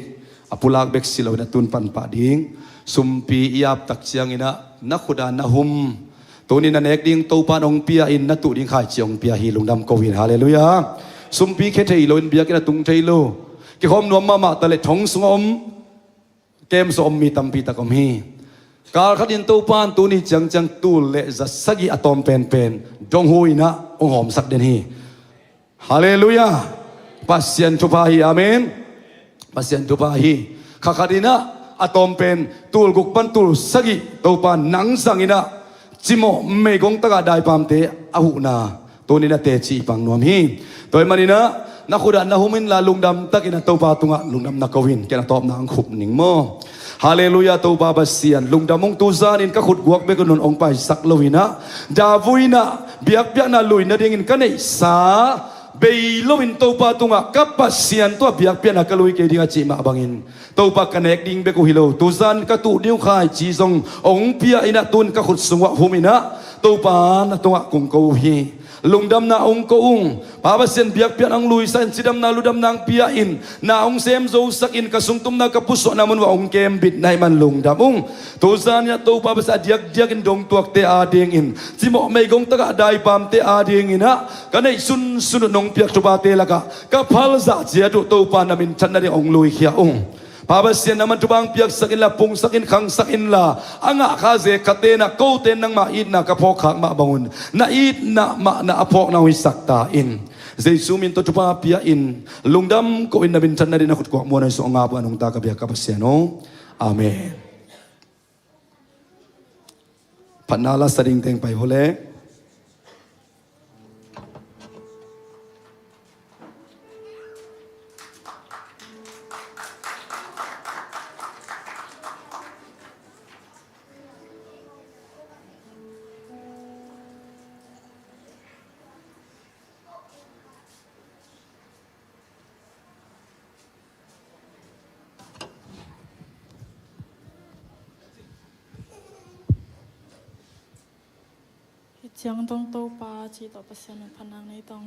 A pulak bek si lo in ah tun panpah ding. Sumpi i ap tak ciangin ah na khut a na hum, tuni na nek ding Topa in hong pia in, na tuh ding khaici hong pia hi, lungdam ko in. Halleluiah. Sumpi khia thei lo in biakinn a tung thei lo, kikhawm nuam mahmah ta leh thong sungah om, camp sungah om mi tampi tak om hi. Kal khat in Topa in tuni ciangciang tul le za sagih a tawm penpen dong hu in ah hong hawmsak den hi. Halleluiah. Pasian thupha hi. Amen. Pasian thupha hi. Kha khat in ah a tawm pen tul guk pan tul sagih Topa in nang zang in ah cimawh meigong takah daipamte a huhna tuni in ah teci pang nuam hi. Tua ahih manin ah na khut ah na hum inla, lungdam takin ah Topa tungah lungdamna ko in. Ken a tawpna hong khup ning maw. Halleluiah, Topa Pasian lungdam ung. Tuzanin ka khut guak bek un hong paisak lo-in ah, dah vui-in ah biakpiakna lui nadingin ka neihsa bei loin Topa tungah ka Pasian tungah biakpiakna ka lui kei ding a cih mah bangin, Topa ka nek ding bek uh hi lo, tuzan ka tuh ding uh khaici zong hong pia-in ah, tu-in ka khut sungah hum-in ah, Topa na tungah kong ko uh hi. Lungdamna hong ko ung. Pa Pasian, biakpiakna hong luisak in, cidamna ludamna hong pia-in, na hong sem zosak in, ka sungtumna ka pusuahna mun uah hong kembit na hih man lungdam ung. Tuzan-in ah Topa Pasian, a diakdiakin dongtuakte adingin, cimawh meigong tagah daipamte adingin ah, ka neih sunsun uh nong piak thuphate lakah ka phalzah ciat uh Topa na minthan nading hong luikhia ung. Pa Pasian, nangman thupha hong piaksak inla, pungsak in, khangsak inla, a ngah kha a zek khate in ah, kote in nangma itna ka phawk khak mah bangun, na itna mah na a phawkna uh hisak ta in. Jesu min tawh thupha pia-in, lungdam ko-in na minthan nading na khut guak muanhuai sungah hong ap uh a nungta ka biak ka Pasian aw. Amen. Phatna la sa dingte hong pai vua leh. Hih ciang tawh Topa cih tawh Pasian min phatna nei tawh.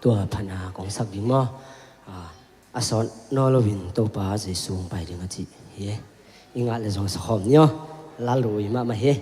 Tua phan a kong sak ding maw? A, a sawt nawn loin Topa Jesu hong pai ding a cih hi. I ngah le zong sa khawm ni aw. Lal lui mahmah hi.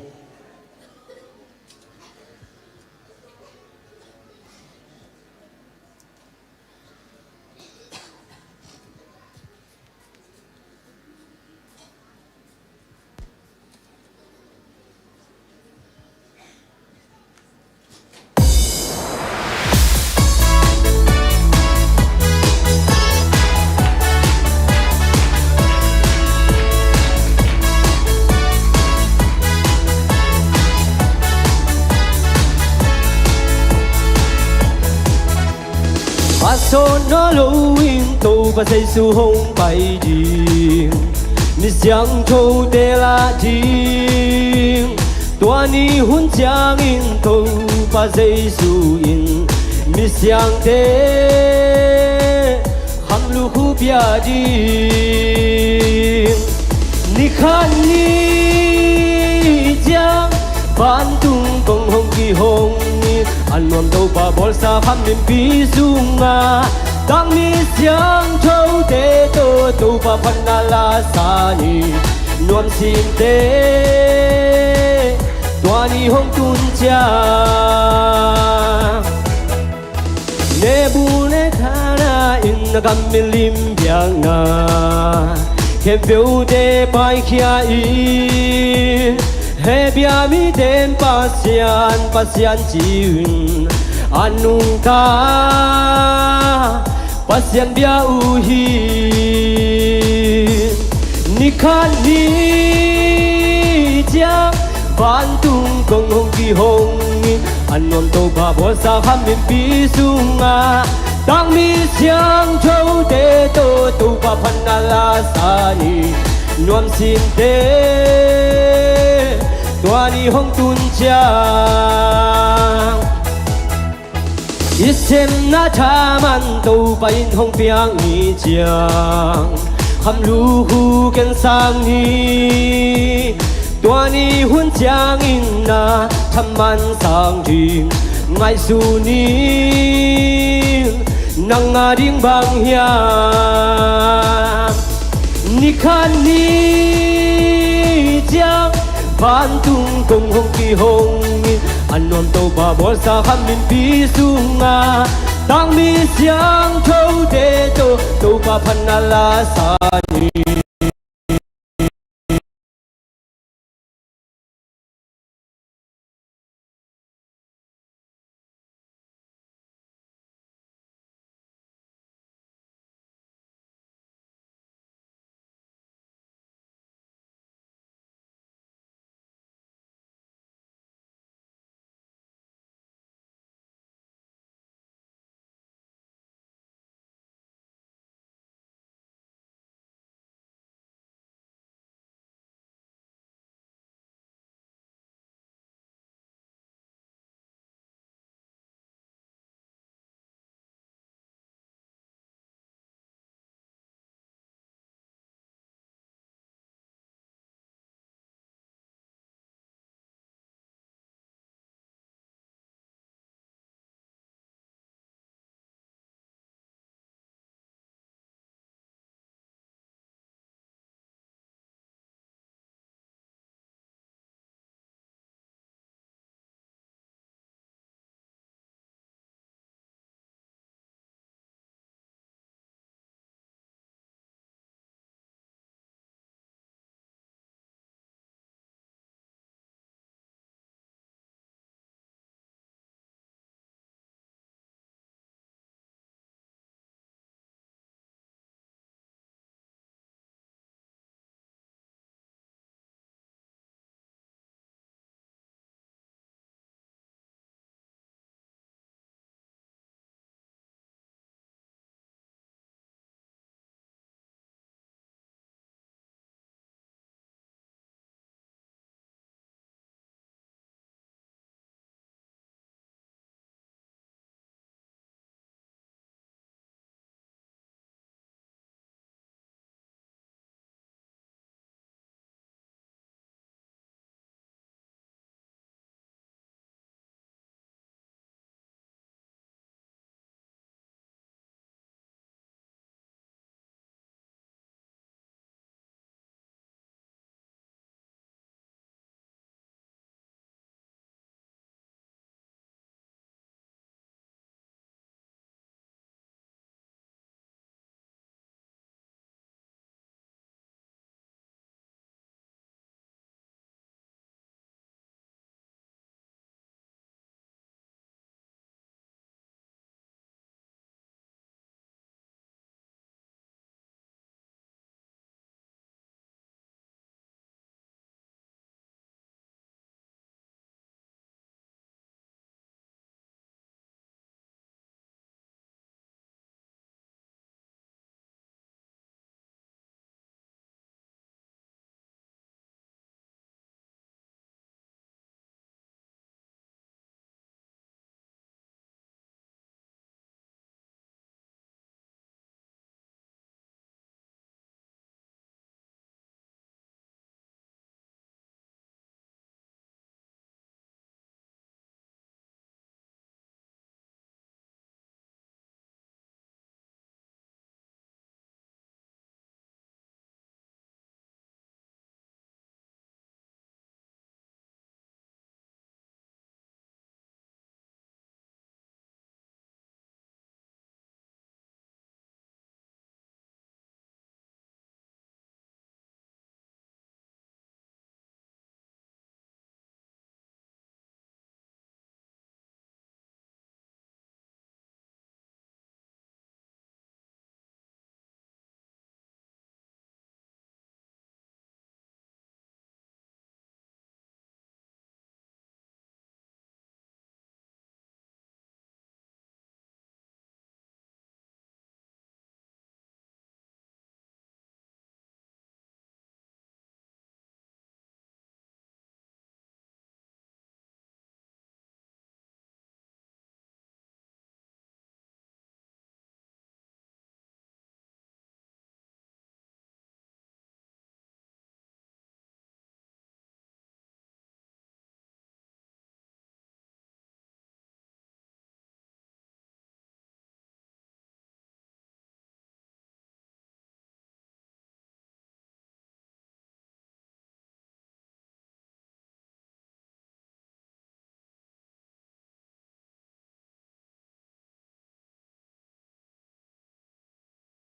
A sawt nawn loin Topa Jesu hong pai ding, mi siangthote lah ding. Tua ni hun ciangin Topa Jesu in mi siangte kham lukhu pia ding. Ni khat ni ciang vantung kong hong kihong in, a nuam Topa bawlsa kham mimpi sungah, tangmi siangthote tawh Topa phatna la sa ni. Nuamsinte tua ni hong tun ciang, Nebuchadnezzar in a gam milim biakna khempeuhte paikhia in, Hebru mite in Pasian, Pasian ci-in a nungta Pasian bia uh hi. Ni khat ni ciang vantung kong hong kihong in, a nuam Topa bawlsa kham mimpi sungah, tangmi siangthote tawh Topa phatna la sa ni. Nuamsinte tua ni hong tun ciang, i sepna thaman Topa in hong piak ni ciang, kham lukhu kensang ni. Tua ni hun ciangin na thaman sang ding ngaihsun in, nang a ding bang hiam? Ni khat ni ciang vantung kong hong kihong in, a nuam Topa bawlsa kham mimpi sungah, tangmi siangthote tawh Topa phatna la sa ni.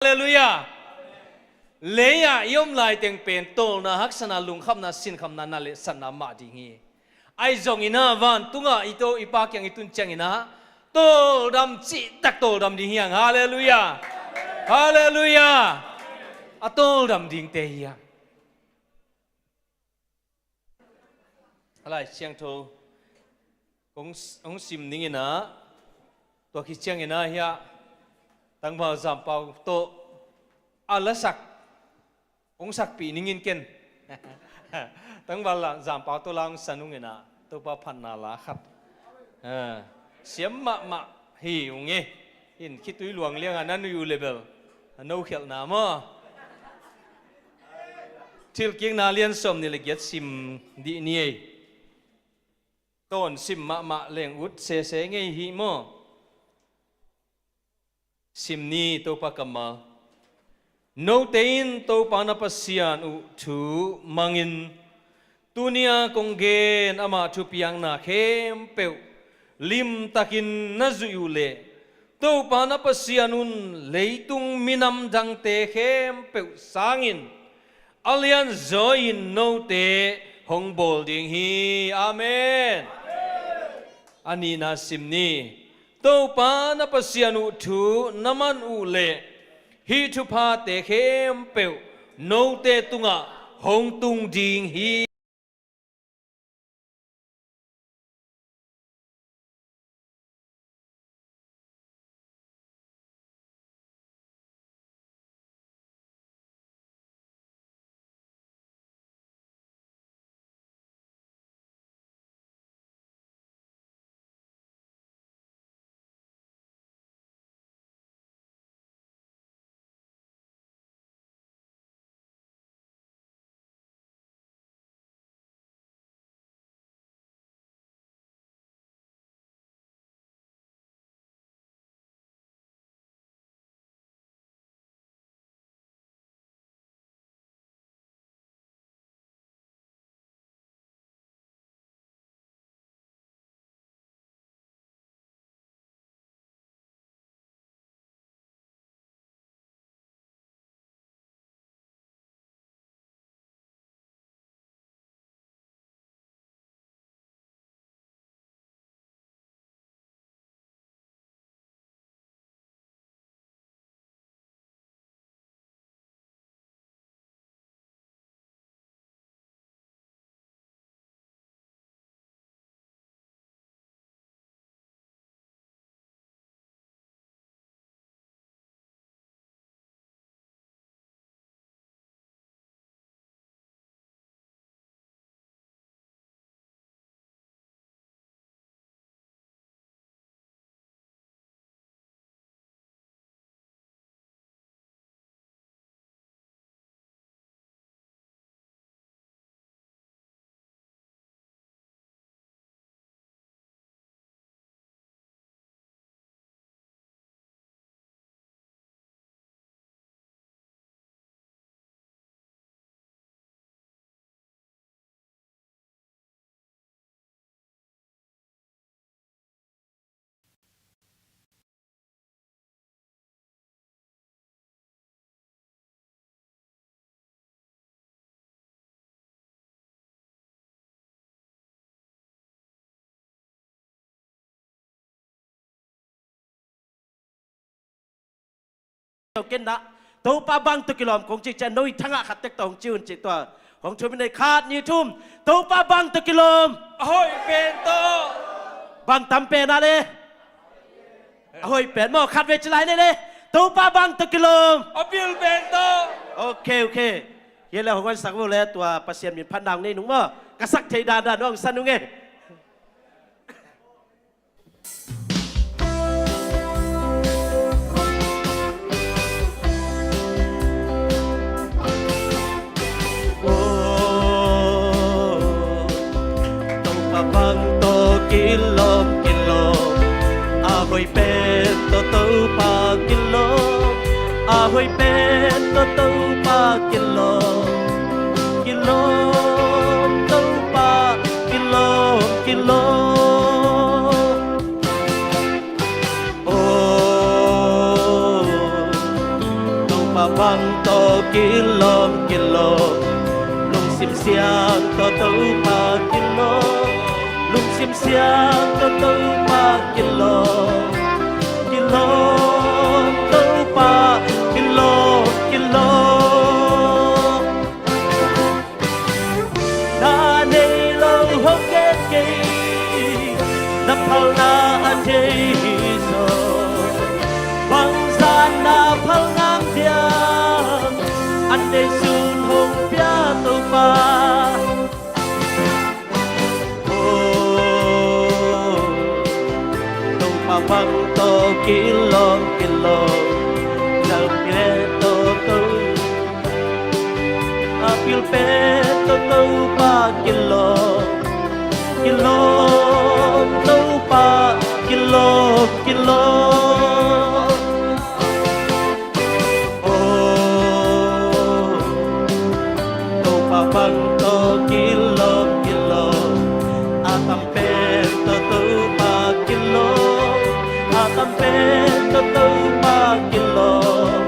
Halleluiah. Lei-ah i om laiteng pen tawlna, haksatna, lungkhamna, sinkhamna, na le satna mah ding hi. Ahi zongin ah vantungah i to i Pa kiang i tun ciangin ah tawldam cihtak tawldam ding hi hang. Halleluiah. Halleluiah. A tawldam dingte hi hang. A Lai Siangtho kong, kong sim ning in ah, tua khit ciangin ah hiah tangval zampau tawh a lasak hong sakpih ning in ken. Tangval zampau tawh la hong sa nung in ah, Topa phatna la khat siam mahmah hi ung e. In khitui luang liangah na nuih uh le bel a no khialhna maw? Thilkikna lian sawm nih le giat sim dih ni ei. Tawn sim mahmah leng ut sese ngei hi maw? Sim ni Topa kammal. Note in Topa na Pasian uh thu mangin, tuni-a kong gen ama thupiakna khempeuh limtakin na zuih uh leh, Topa na Pasian un leitung minam dangte khempeuh sangin a lianzaw in note hong bawl ding hi. Amen. A nihna sim ni. Topa na Pasian uh thu na man uh leh hih thuphate khempeuh note tungah hong tung ding hi. Ken dah Topa bang tawh kilawm kong cih ciang no i thangah khat tek tawh hong ci un cih tua. Hong thum in ei khat nih thum. Topa bang tawh kilawm. A hoih pen tawh. Bang tam pen ah le. A hoih pen maw, khat vei ci lai ni le. Topa bang tawh kilawm. A bil pen tawh. Ok, ok. Hia le hong wan sak vo le tua Pasian min phat nang nei nung maw. Ka sak thei dandan hong san nung e. Topa bang tawh kilawm, kilawm. A hoih pen tawh Topa kilawm. A hoih pen tawh Topa kilawm. Kilawm Topa, kilawm, kilawm. Oh, Bang tawh kilawm, kilawm, lungsim siang tawh Topa kilawm, lungsim siang tawh Topa kilawm, kilawm Topa, kilawm, kilawm. Na nei lo hong gen kei, na phalna a thei hi zaw. Bangzah na phal ngam diam, an nei sun hong pia Topa. Oh, Topa bang tawh kilawm, kilawm, zang kile tawh Topa. A pil pen tawh Topa kilawm, kilawm Topa, kilawm, kilawm. Oh, Topa bang tawh kilawm, kilawm. A tam pen tawh Topa kilawm, a tam pen tawh Topa kilawm,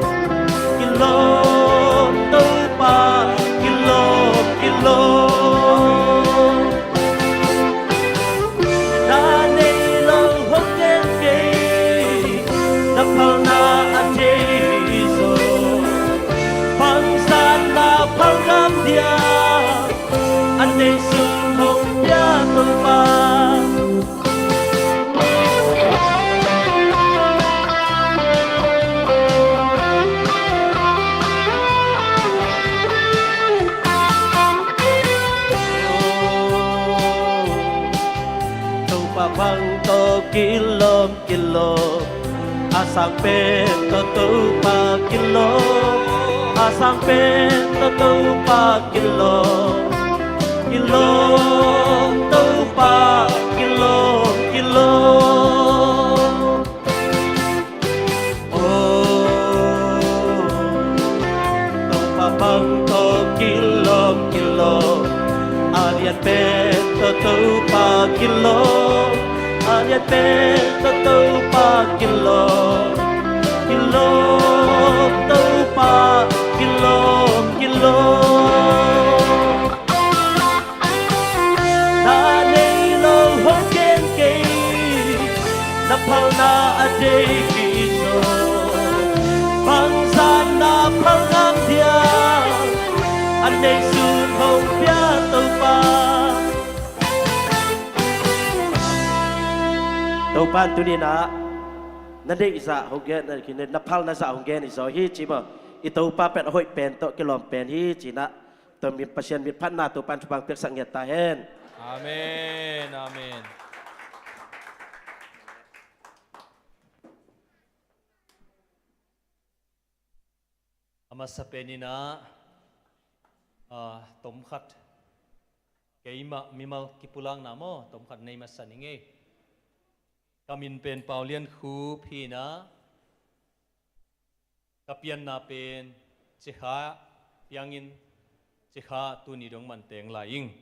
kilawm Topa, kilawm, kilawm. Na nei lo hong gen kei, na phalna a thei hi zaw. Bangzah na phal ngam diam, an nei sun hong pia Topa. Topa bang tawh kilawm, kilawm. A sang pen tawh Topa kilawm, a sang pen tawh Topa kilawm, kilawm Topa, kilawm, kilawm. Oh, Topa bang tawh kilawm, kilawm. A lian pen tawh Topa kilawm, a lian pen tawh Topa kilawm, kilawm Topa, kilawm, kilawm. Na nei lo hong gen kei, na phalna a thei hi zaw. Bangzah na phal ngam diam, an nei sun hong pia Topa. Topa in tuni-in ah na neih zah hong gen, na phalna zah hong gen hi zaw hi ci maw. I Topa pen a hoih pen tawh kilawm pen hi ci-in ah, tua min Pasian mitphatna Topa in thupha piaksak ngiat ta hen. Amen, amen. A masa pen in ah, ah, tomkhat keimah mimal kipulakna maw, tomkhat nei masa ning ei. Ka min pen Pau Lian Khup hi-in ah, ka pianna pen Cikha piangin, Cikha tuni dong man teng lai ing.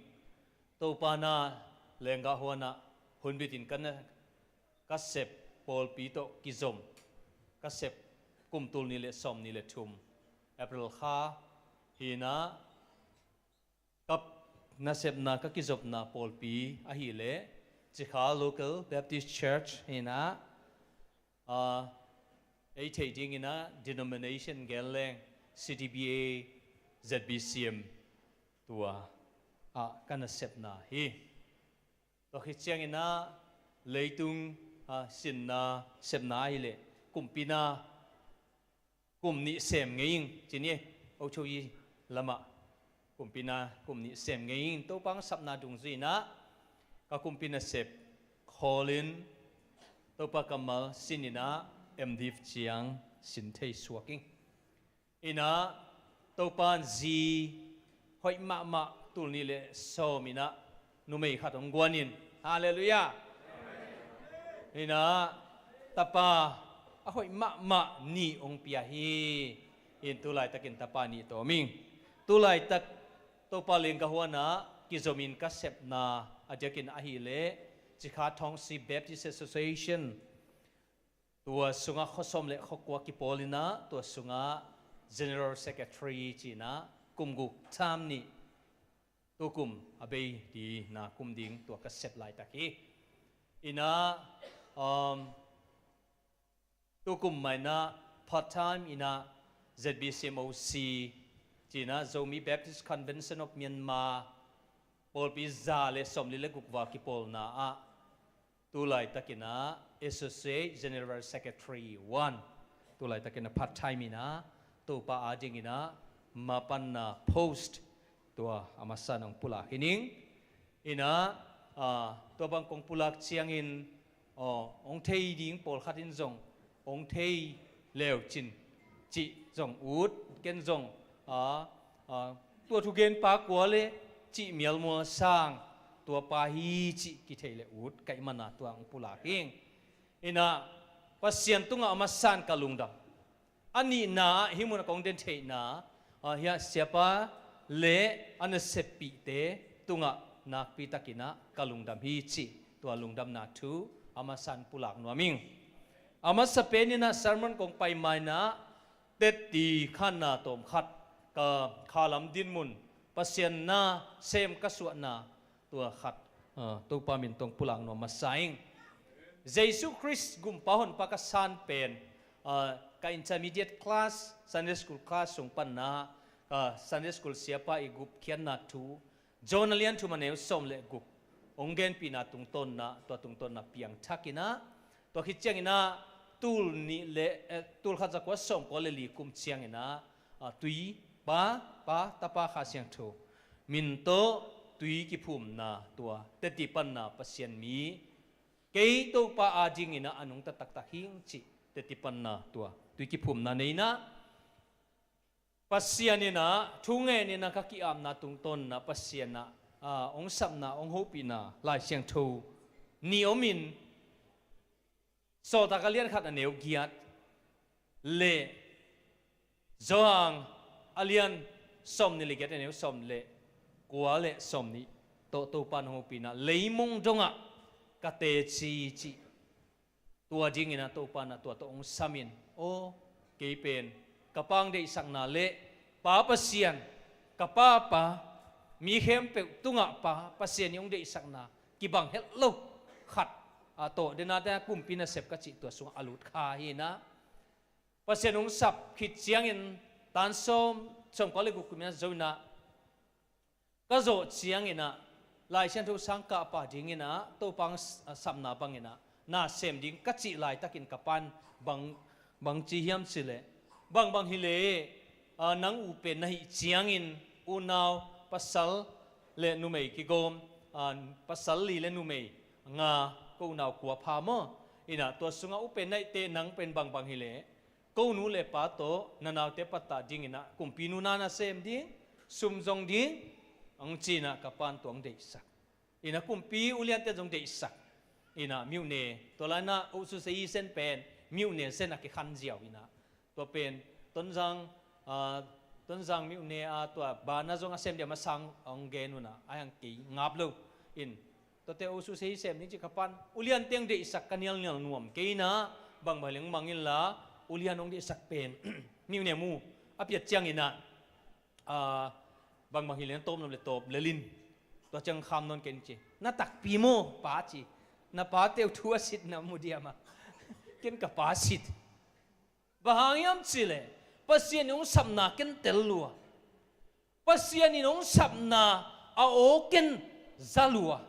Topa na lenggah huan ah hunbit in ka na, ka sep pawlpi tawh kizom, ka sep kum tul nih le sawmnih le thum April kha hi-in ah, ka nasepna, ka kizopna pawlpi ahih leh Cikha Local Baptist Church hi-in ah, ah, ei theih dingin ah denomination gen leng C D B A, Z B C M, tua ah ka nasepna hi. Tua khit ciangin ah leitung, ah, sinna, sepna ahih leh kumpi na kum nih sem ngei ing ci ni, ochoyi lamah kumpi na kum nih sem ngei ing. Topa hong sapna dungzui-in ah ka kumpi nasep khawl in, Topa kammal sin in ah M.Div ciang sin thei suak ing. In ah Topa in zi hoih mahmah tul nih le sawm in ah numei khat hong guan in. Halleluiah. In ah tapa a hoih mahmah nih hong pia hi. In tu laitakin tapa nih tawm ing. Tu laitak Topa lenggah huan ah kizomin ka sepna a diakin ahih leh Cikha Thawngsi Baptist Association, tua sungah khua sawm le khua kua kipawl in ah, tua sungah General Secretary ci-in ah kum guk tam nih, tukum a bei ding na kum ding tua ka sep laitak hi. Inah, um, tukum mah inah part time inah Z B C M O C ci-in ah Zomi Baptist Convention of Myanmar pawlpi za le sawmli le guk val kipawlna ah tu laitakin ah Associate General Secretary one, tu laitakin ah part time inah Topa adingin ah mapanna post tua a masa-in hong pulak hi ning. Inah, ah, tua bang kong pulak ciangin, aw, hong thei ding pawlkhat in zong hong thei leucin cih zong ut, ken zong, ah, ah, tua thugenpa kua le cih mialmual sang tuapa hi cih kithei le ut ka hih manin ah tua hong pulak hi ing. Inah Pasian tungah a masa-in ka lungdam. A nihna ah hih munah kong den theihna, ah, hiah siapa le a naseppihte tungah nakpitakin ah ka lungdam hi cih tua lungdamna thu a masa-in pulak nuam ing. A masa penin ah sermon kong pai ma-in ah tetti khanna tawmkhat ka khalam dinmun, Pasian na sem ka suahna tua khat, ah, Topa min tawh pulak nuam masa ing. Jesu Khrist gumpa honpa ka san pen, ah, ka intermediate class, Sunday school class sung panin ah, ah, Sunday school siapa i gupkhiatna thu, John a lian thum a neu sawm le guk hong genpihna tungtawnin ah, tua tungtawnin ah piangthak inah, tua khit ciangin ah tul nih le, eh, tul khat za kua sawmkua le li kum ciangin ah, ah, tui Pa, Pa, Tapa, Kha Siangtho min tawh tui kiphumna tua tetti panna Pasian mi, kei Topa adingin ah a nungta taktak hi ing cih tetti panna tua tui kiphumna nei inah, Pasian in ah thu ngenin ah ka ki-apna tungtawnin ah Pasian ah, ah, hong sapna, hong hopihna Lai Siangtho nih om in, Sawltak a lian khat a neu giat le Johan a lian sawmnih le giat a neu sawm le kua le sawmnih tawh Topa in hong hopih inah leimong dongah ka teci cih. Tua dingin ah Topa in ah tua tawh hong sam in, aw, kei pen ka Pa hong deihsakna le Pa Pasian, ka Pa Pa, mi khempeuh tungah Pa Pasian in hong deihsakna kibang het lo khat, ah, tawh, denate kumpi nasep ka cih tua sungah a lut kha hi inah, Pasian hong sap khit ciangin tan sawm, sawmkua le guk kum in ah zo inah, ka zawh ciangin ah Lai Siangtho sang kahpa dingin ah Topa hong s-, ah, sapna bangin ah na sem ding ka cih laitakin ka Pa in bang, bang ci hiam cih leh, bangbang hi leh, ah, nang u pen na hih ciangin unau pasal le numei kigawm, ah, pasal li le numei nga, ko unau kua pha maw? Inah tua sungah u pen na hih teh nang pen bangbang hi leh ko nu le pa tawh na naute pattah dingin ah kumpi nunau na sem ding, sum zong ding, hong ci inah ka Pa in tua hong deihsak. Inah kumpi uliante zong deihsak. Inah myone, tua lai-in ah Osu Sei Sen pen myone sen a kikhan ziau inah, tua pen Tonzang, ah, Tonzang myone, ah, tua bana zong a sem dia masang hong gen un ah, a hiang kei ngap lo in, tuate Osu Sei sem ding cih ka Pa in uliante hong deihsak ka nialnial nuam kei inah, bangbang hi leh hong mang inla, ulian hong deihsak pen myone mu a piat ciangin ah, ah, bangbang hi leh na tawp nuam le tawp lel in. Tua ciang kham nawn kei in ci. Na takpi maw Pa ci. Na pate uh thu a sitna mu diam a, ken ka Pa sit. Bang hang hiam cih leh Pasian in hong sapna ken tel lua. Pasian in hong sapna a aw ken za lua.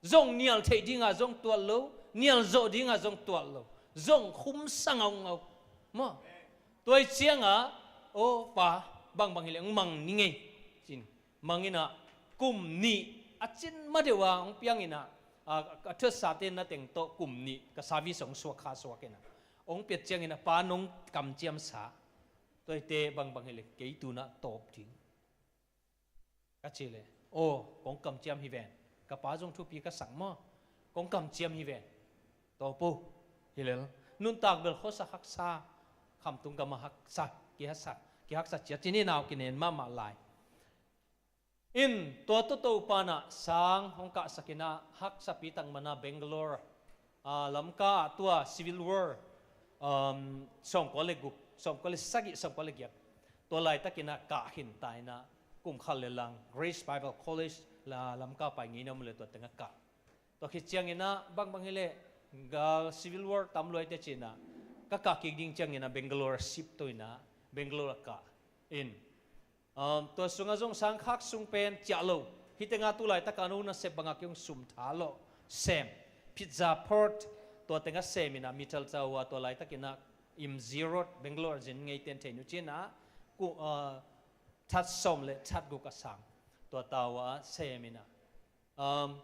Zong nial theih dingah zong tuat lo, nial zawh dingah zong tuat lo, zong khumsa ngaungau maw? Tua hi ciangah, aw Pa, bangbang hi leh hong mang ni ngei, ci-in mang inah, kum nih a cin ma deuh a hong piang inah, a, a thuatsate na teng tawh kum nih ka service hong suak kha suak inah, hong piat ciangin ah Pa nong kamciamsa, tua hi teh bangbang hi leh kei tu-in ah tawp ding, ka cih leh, aw, kong kamciam hi ven. Ka Pa zong thupi ka sak maw? Kong kamciam hi ven. Tawp o. Hi lel. Nuntak bel khuasa haksa, khamtung gamah haksa, kihaksa, kihaksa ciat ci-in i nau kinen mahmah lai. In tua tawh Topa in ah sang hong kahsak inah, haksapi tak manin ah Bangalore, ah, Lamka ah tua Civil War, um, sawmkua le guk, sawmkua le sagih, sawmkua le giat, Tua laitakin ah kah khin ta in ah, kum khat le lang Grace Bible College la Lamka pai ngeina om leh tua teng ah kah. Tua khit ciangin ah bangbang hileh gal civil war tam luaite ci-in ah ka kah kik ding ciangin ah Bangalore a shift to in ah Bangalore ah kah in. Um, tua sungah zong sangkhak sung pen ciah lo. Hih tengah tu laitakin ah nasep bangah kei hong sum tha lawh sem. Pizza Port tua tengah sem in ah Mittal Tower tua laitakin ah M G Road Bangalore zin ngeite in thei nu ci-in ah ku, uh, that sawm le that guk a sang tua tower ah sem in ah, um,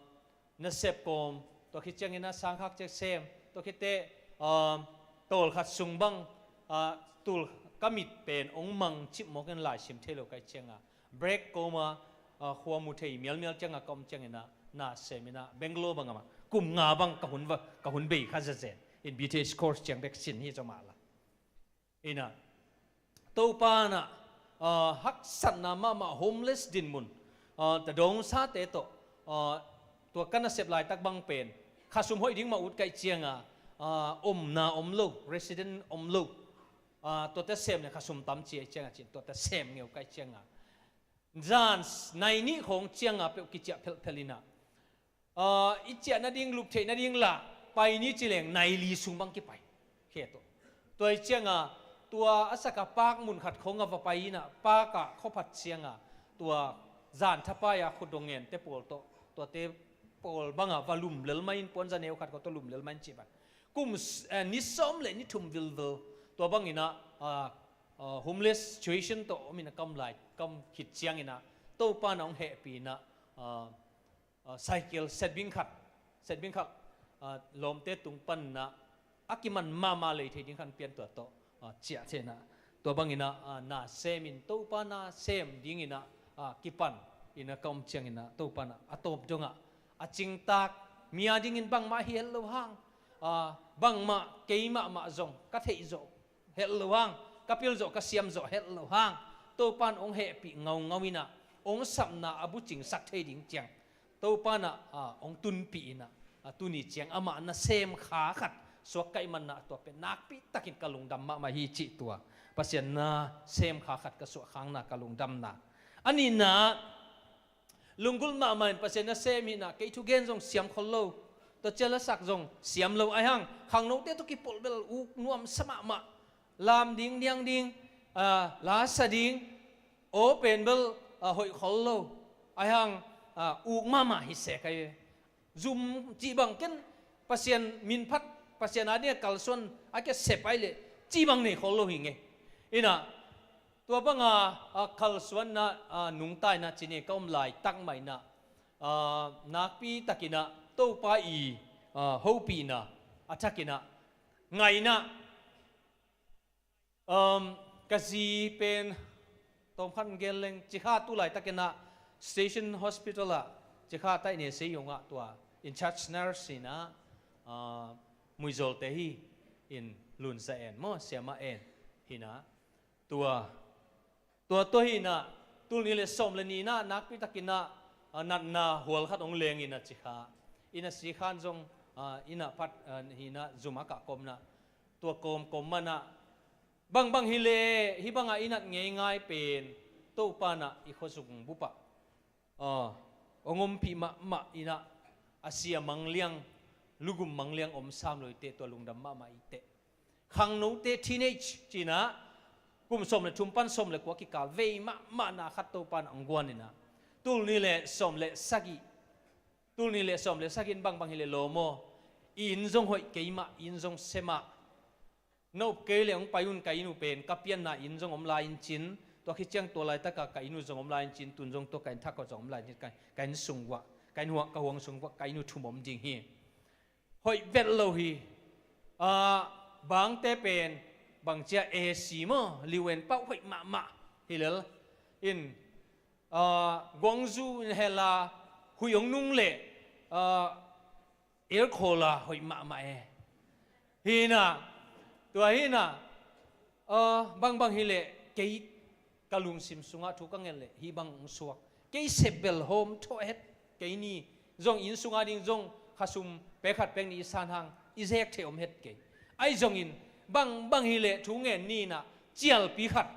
nasep kawm, tua khit ciangin ah sangkhak ciat sem, tua khit teh, um, tawlkhat sung bang, ah, tul ka mit pen hong mang cip mawk in laisim thei lo ka hih ciangah break kawm ah, ah, khua mu thei mialmial ciangah ka om ciangin ah na sem in ah Bangalore bangah mah kum nga bang ka hun va, ka hun bei kha zenzen in B T H course ciang bek sin hi zaw mah la. In ah Topa in ah, ah, haksatna mahmah homeless dinmun, ah, ta dawngsate tawh, ah, tua ka nasep laitak bang pen khasum hoih ding mah ut ka hih ciangah, ah, omna om lo, resident om lo, ah, tuate sem le khasum tam ci a hih ciangah ci-in tuate sem ngeu ka hih ciangah zan nai nih khawng ciangah peuh kiciah phelhphelh in ah, ah, i ciah nading lup theih nading lah pai ni ci leng nai li sung bang kipai. Khe tawh. Tua hih ciangah tua a sakah park mun khat khawng ah va pai in ah park ah khuaphat ciangah tua zan thapai-a khut dong ngente pawl tawh, tuate pawl bangah va lum lel mai in, puanza neu khat khawng tawh lum lel mai in cih bang. Kum s-, eh, ni sawm le ni thum vilvel tua bangin ah, ah, ah, homeless situation tawh om in ah ka om lai, ka om khit ciangin ah Topa in ah hong hehpih in ah, ah, ah, cycle setbing khat, setbing khat, ah, lawmte tung panin ah a kiman mahmah lei thei ding khat pian, tua tawh, ah, ciah thei in ah tua bangin ah, ah, na sem in Topa na sem dingin ah, ah, kipan in ah ka om ciangin ah Topa in ah a tawp dongah a cingtak, mi a dingin bangmah hi het lo hang, ah, bangmah kei mahmah zong ka theih zawh het lo hang, ka pil zawh ka siam zawh het lo hang, Topa in hong hehpih ngaungau in ah hong sapna a bucingsak thei ding ciang Topa in ah, ah, hong tunpih in ah, ah, tuni ciang amah nasem kha khat suak ka hih manin ah tua pen nakpi takin ka lungdam mahmah hi cih tua Pasian nasem kha khat ka suah khakna ka lungdamna. A nihna, lunggulh mahmah in Pasian nasem hi in ah kei thugen zong siam khol lo, tua ciang lasak zong siam lo, ahih hang khangnote tawh kipolh bel uk nuamsa mahmah, lam ding, diang ding, ah, la sa ding, aw pen bel, ah, hoih khol lo, ahih hang, ah, uk mahmah hi se ka hi ve. Zum cih bang ken Pasian min phat, Pasian a dingah kalsuan a kia sep ahih leh cih bang nei khol lo hi ngei. In ah tua banga, ah, kalsuanna, ah, nungta in ah ci ni ka om laitak mah in ah, ah, nakpi takin ah Topa i, ah, hopihna a thakin ah ngaihna, um, ka zi pen tawmkhat gen leng, Cikha tu laitakin ah Station Hospital ah Cikha taihne sei zongah tua in charge nurse in ah, ah, muizawlte hi in, Lun Za En maw, Siama En hi in ah, tua, tua tawh hi in ah, tul nih le sawm le nih in ah nakpi takin ah, ah, natna hual khat hong leng in ah Cikha in ah, Sikhan zong, ah, in ah phat, ah, hi in ah zum a kah kawm in ah, tua kawmkawm man ah, bangbang hileh hih bangah i nat ngeingai pen Topa in ah i khuazung bup ah, ah, hong ompih mahmah in ah, a sia mangliang, lugum mangliang om sam lo hi teh, tua lungdam mahmah hi teh. Khangnote, teenage ci in ah, kum sawm le thum pan sawm le kua kikal vei mahmah na khat Topa in ah hong guan in ah, tul nih le sawm le sagih, tul nih le sawm le sagih in bangbang hileh lawm aw, i inn zong hoih kei mah, i inn zong se mah. Na up kei leh hong pai un, ka inn uh pen ka pianna inn zong om lai in cin, tua khit ciang tua laitakah ka inn uh zong om lai in cin, tun zong tua ka inn thak uh zong om lai in cin, ka, ka inn sung uah, ka inn huang, ka huang sung uah ka inn uh thum om ding hi. Hoih vet lo hi. Ah, bangte pen bangcia A C maw, liu en pauh hoih mahmah hi lel in, ah, guangzu in hel a, huih hong nung leh, ah, aircon la hoih mahmah e. Hi in ah, tua hi in ah, ah, bangbang hileh kei ka lungsim sungah thu ka ngen leh hih bang hong suak. Kei sep bel hawm thawh het kei ni. Zong inn sungah ding zong khasum pek khat pek nih i san hang i zek thei om het kei. Ahi zongin bangbang hileh thu ngen ni in ah, cialpi khat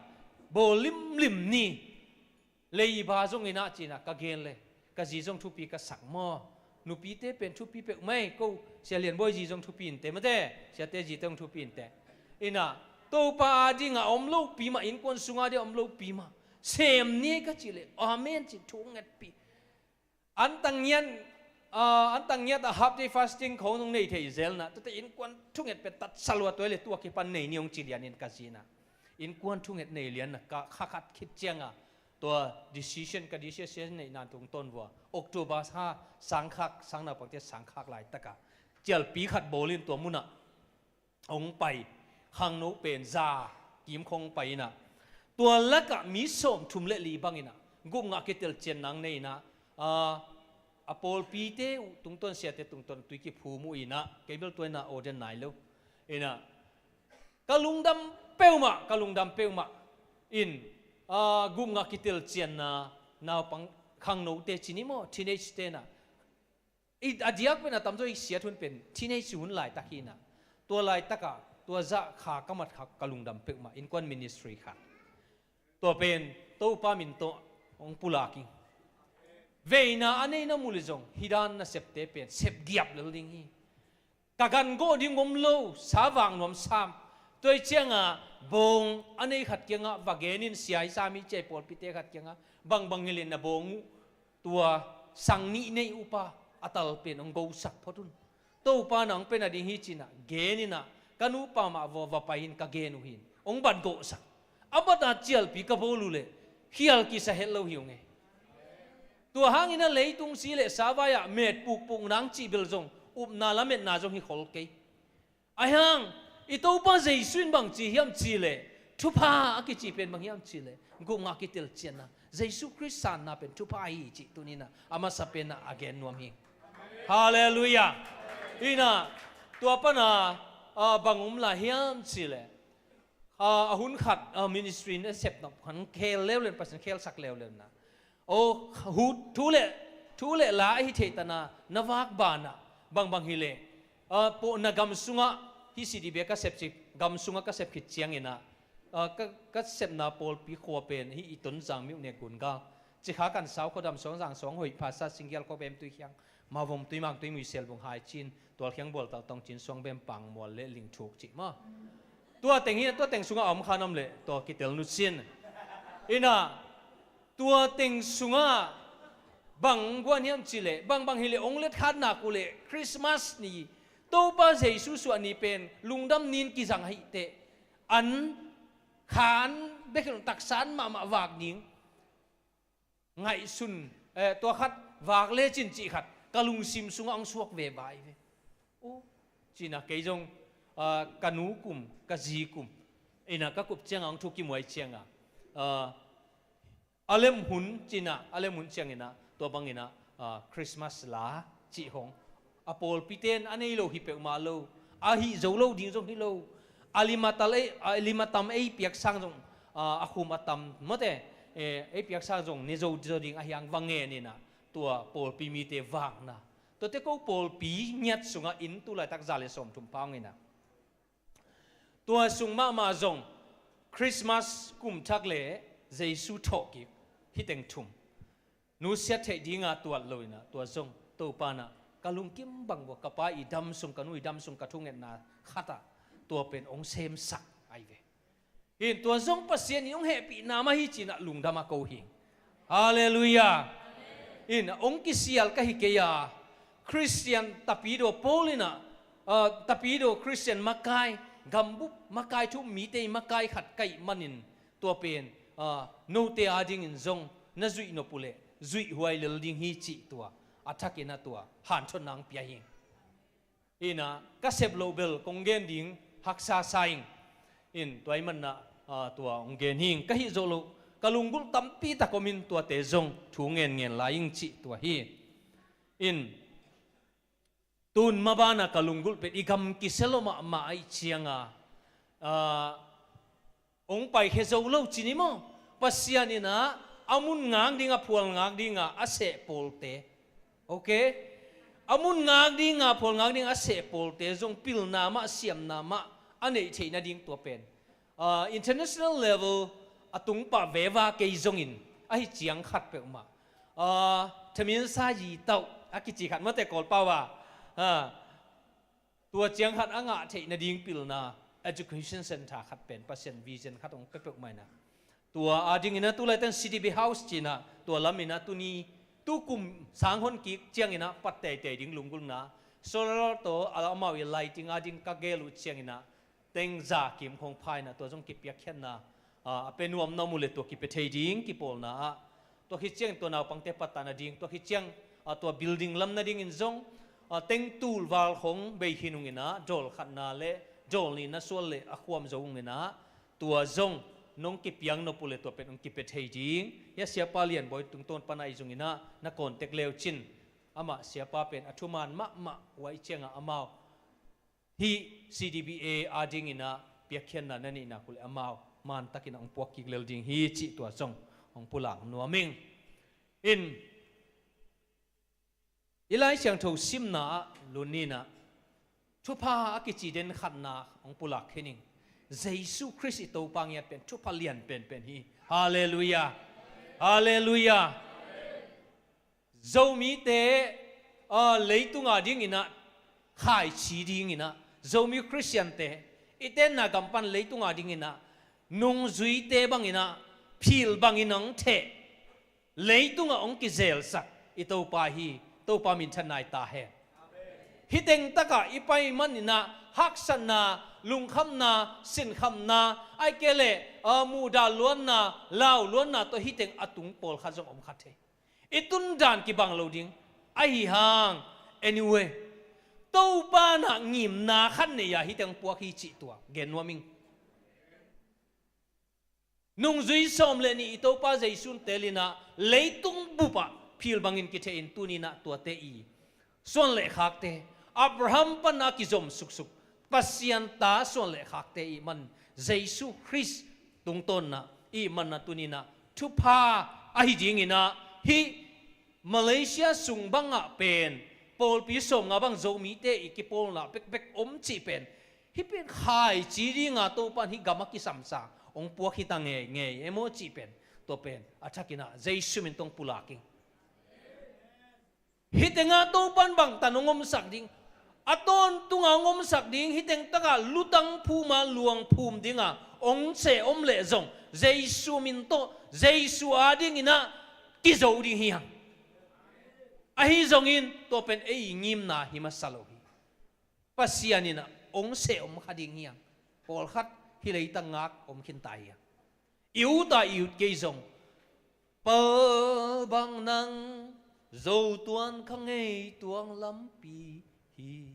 bawl limlim ni. Leiba zong inah cinah ka gen le, ka zi zong thupi ka sak maw? Nupite pen thupi peuhmah ei, ko Sia Lian Bawi zi zong thupi inteh mate, siate zite zong thupi inteh. Inah Topa adingah a om lopi mah, innkuan sungah ding a om lopi mah sem ni ei ka cih leh, amen cih thu ngetpih. Antang ngiat, ah, antang ngiat a half day fasting khong zong nei thei zelna, tuate innkuan thunget pen tatsa lua tuai le tua kipan nei ni hong ci lianin ka zinah. Innkuan thunget nei lianna ka kha khat khit cianga tua decision, ka decision neihna tungtawn vua October ha sangkhak, sang naupangte sangkhak laitakah cialpi khat bawlin tua munah hong pai, khangno pen za kim khong pai inah, tua lakah mi sawmthum le li bang inah gupngah kitelcian nang nei inah, ah, a pawlpite uh tungtawn, siate tungtawn tui kiphum uh inah, kei bel tua inah order nai lo inah, ka lungdam peuhmah, ka lungdam peuhmah in, ah, gupngah kitelcianna naupang, khangnote ci ni maw, teenage te inah, i, a diak pen a tamzaw i siat hun pen teenage hun laitak hi inah, tua laitakah tua zah kha ka mat kha ka lungdam peuhmah, innkuan ministry khat. Tua pen Topa min tawh hong pulak ing. Veina a neina muli zong hih dan nasepte pen sep giap lel ding hi. Ka gan gawh ding om lo, sa vak nuam sam. Tua hi cianga bawng a nei khat kiangah va genin, sia i sa mi ciai pawlpite khat kiangah, bangbang hi leh na bawng uh tua sang nih nei upa a tal pen hong gosak phot un. Topa na hong pia nading hi cinah gen inah, ka nupa mah va, va pai in ka gen uh hi in hong bat gawhsak. A bata cialpi ka bawl uh leh khial kisa het lo hi ung ei. Tua hangin a leitung si le sa vai-ah met pukpuk nang cih bel zong upna lametna zong hi khol kei. Ahi hang i Topa Jesu in bang ci hiam cih leh, thupha a kici pen bang hiam cih leh gupngah kitelcianna, Jesu Khrist sanna pen thupha hi cih tuni inah a masa pen ah a gen nuam hi. Halleluiah. Inah tua pana, ah, bang om lai hiam cih leh, ah, a hun khat, ah, ministry na sepna khan khel leuleu, Pasian khelsak leuleu inah, aw, thu le, thu le la ahi theih tanah na vak banah, bangbang hi leh, ah, pawh na gam sungah, hih C D B ka sep cih gam sungah ka sep khit ciang inah, ah, ka, ka sepna pawlpi khua pen hih i Tonzang, Myone, Gungal, Cikha, Kansau, Khuadam, Suangzang, Suanghoih, Phasa, Singgial, Khawbem, Tuikhiang, Mavom, Tuimang, Tuimui, Selbung, Haicin, Tualkhiang, Bualtal, Tongcin, Suangbem, Pangmual le Lingthuk cih maw. Tua teng hi, tua teng sungah a om kha nam leh tua kitel nusin. Inah tua teng sungah bang guan hiam cih leh, bangbang hi leh hong letkhat nak uh leh Christmas ni, Topa Jesu suah ni pen lungdam ni-in kizang ahi teh, an khan bek hi lo, taksa an mahmah vak ding ngaihsun, eh, tua khat vak lecin cih khat ka lungsim sungah hong suak ve vai ve. Aw, cinah kei zong, ah, ka nu kum, ka zi kum inah ka kup ciangah hong thu kimuai ciangah, ah, a lem hun cinah, a lem hun cianginah tua banginah, ah, Christmas la cih hong a pawlpite in a nei lo hi peuhmah lo, a hih zo lo ding zong hi lo. A lim a tal ei, a lim a tam ei piak sang zong, ah, a khum a tam mawte, eh, ei piak sang zong ne zo, zo ding ahi hang va ngen inah tua pawlpi mite vakna. Tuate ko pawlpi ngiat sungah inn tu laitak za le sawmthum pha hong inah, tua sung mahmah zong Christmas, kum thak le Jesu thawhkik, hih teng thum nusiat theih dinga tuat lo inah, tua zong Topa inah ka lungkim bang vua, ka pa i dam sung, ka nu i dam sung ka thungetna khatah tua pen hong semsak ahi ve. Hi in tua zong Pasian in hong hehpihna mah hi cinah lungdam a ko hi. Halleluiah. Hi in hong kisial ka hi kei a, Khristian tapidaw Paul inah, ah, tapidaw Khristian makai, gambup makai, thu um mite i makai khat ka hih manin, tua pen, ah, note adingin zong na zuih nop uh leh zuih huai lel ding hi cih tua a thakin a tua hanthotna hong pia hi. Inah ka sep loh bel kong gen ding haksa sa ing. In tua ahih manah, ah, tua hong gen hi ing. Ka hih zawh loh ka lunggulh tampi tak om in tuate zong thu ngen ngen lai ing cih tua hi. In tun mabanah ka lunggulh pen i gam kisia lua mahmah ahih cianga, ah, hong paikhia zo lo ci ni maw? Pasian inah a mun ngak dingah, phual ngak dingah a seh pawlte. Okay? A mun ngak dingah, phual ngak dingah a seh pawlte zong pilna mah, siamna mah a neih theih nading tua pen, ah, international level, a tung pah veva kei zongin, ahi ciang khat peuhmah, ah, Thaminsa Yi Tauh a kici khat mate Kawlpau a, ah, tua ciang khat a ngah theih nading pilna education center khat pen Pasian vision khat hong pia peuhmah inah, tua adingin ah tu laitakin C D B House ci-in ah tua lamin ah tuni, tukum sang hon kik ciangin ah pat teitei ding lunggulhna, solar tawh amau i lighting ading ka gel uh ciangin ah teng za kim khong pha inah tua zong kipiakkhiatna, ah, a pia nuam na om uh leh tua kipia thei ding kipawlna ah, tua khit ciangin tua naupangte pattan nading, tua khit ciang, ah, tua building lam nadingin zong, ah, teng tul val khong bei khin ung inah dawl khatna le dawl nihna sual le a khuam zo ung inah, tua zong nong kipiak nop uh leh tua pen hong kipia thei ding. Hia Siapa Lian Bawi tungtawn pan ahi zongin ah na contact le uh cin, amah Siapa pen a thuman mahmah uh ahih ciangah amau hih C D B A adingin ah piakkhiatna na neih nak uh leh amau mantakin ah hong puak kik lel ding hi cih tua zong hong pulak nuam ing. In, i Lai Siangtho simna ah lun ni inah, thupha a kici den khatna hong pulak khin ing. Jesu Khrist i Topa ngiat pen thupha lian penpen hi. Halleluiah. Halleluiah. Zomite, ah, leitung adingin ah khaici dingin ah, Zomi Khristiante i tenna gam pan leitung adingin ah nungzuite bangin ah phil bangin hong theh, leitungah hong kizelsak i Topa hi. Topa minthanna hi ta hen. Hih teng takah i pai manin ah haksatna, lungkhamna, sinkhamna, ahih kei leh, ah, muhdah luanna, lau luanna tawh hih teng a tung pawlkhat zong om kha thei. I tun dan kibang lo ding ahi hang, anyway, Topa in ah ngimna khat nei a hih teng puak hi cih tua gen nuam ing. Nungzui sawm le nih i Topa Jesu in tel inah leitung bupah phil bangin kitheh in, tuni inah tuate i suan le khakte, Abraham pan a kizom suksuk Pasian ta suan le khakte i hih man, Jesu Khrist tungtawn inah i hih man ah tuni inah thupha ahi dingin ah, hih Malaysia sung bangah pen pawlpi sawmnga bang Zomite i kipawlna bekbek om cih pen, hih pen khaici dinga Topa in hih gam a kisamsa hong puak hi ta ngeingei e maw cih pen, tua pen a thakin ah Jesu min tawh hong pulak ing. Hih tengah Topa in bangtan hong omsak ding, a tawntunga hong omsak ding, hih teng takah lutang phuma luang phum dinga hong seh om leh zong Jesu min tawh, Jesu adingin ah kizo ding hi hang. Ahi zongin tua pen ei ngimna hi masa lo hi. Pasian in ah hong seh om kha ding hi hang. Pawlkhat hih leitang ngak om khin ta hi hang. I ut a i ut kei zong, palbang nang Zotuan kha ngei tuang lampi hi.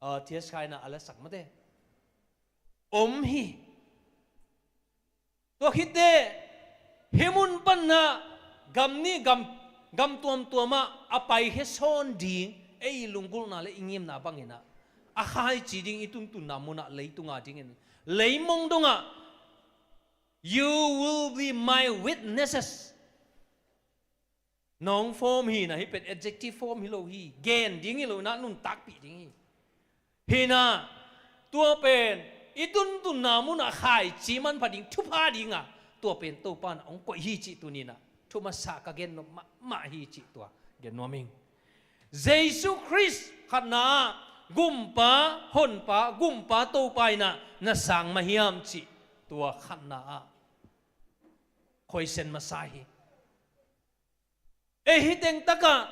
Ah, T S Khai in ah a la sak mate. Om hi. Tua khit teh hih mun pan ah gam nih gam, gam tuamtuamah a paikhia sawn ding, ei lunggulhna le i ngimna bangin ah a khaici ding i tuntunna munah leitung adingin, leimong dongah, "You will be my witnesses." Noun form hi inah, hih pen adjective form hi lo hi. Gen ding hi lo inah, nuntakpih ding hi. Hi inah, tua pen i tuntunna munah khaici manpha ding, thupha dinga tua pen Topa in ah hong koih hi cih tuni inah thu masa ka gen nop mahmah hi cih tua gen nuam ing. Jesu Khrist khatna ah Gumpa, Honpa, Gumpa Topa in ah na sang mah hiam cih tua khatna ah khoisen masa hi. Ei hih teng takah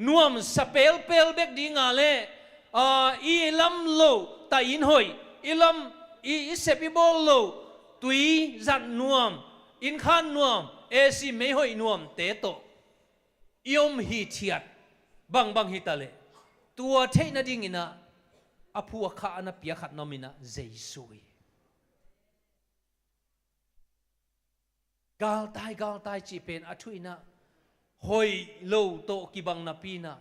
nuamsa pelpel bek dinga le, aa, i lam lo, ta inn hoih, i lam, i, i sep i bawl lo, tui zat nuam, inn khan nuam, A C mei hoih nuamte tawh i om hithiat bangbang hi ta leh, tua theih nadingin ah a phu a kha a na pia khat na om in ah Jesu hi. Galtai, galtai cih pen a thu in ah hoih lo tawh kibang napi in ah,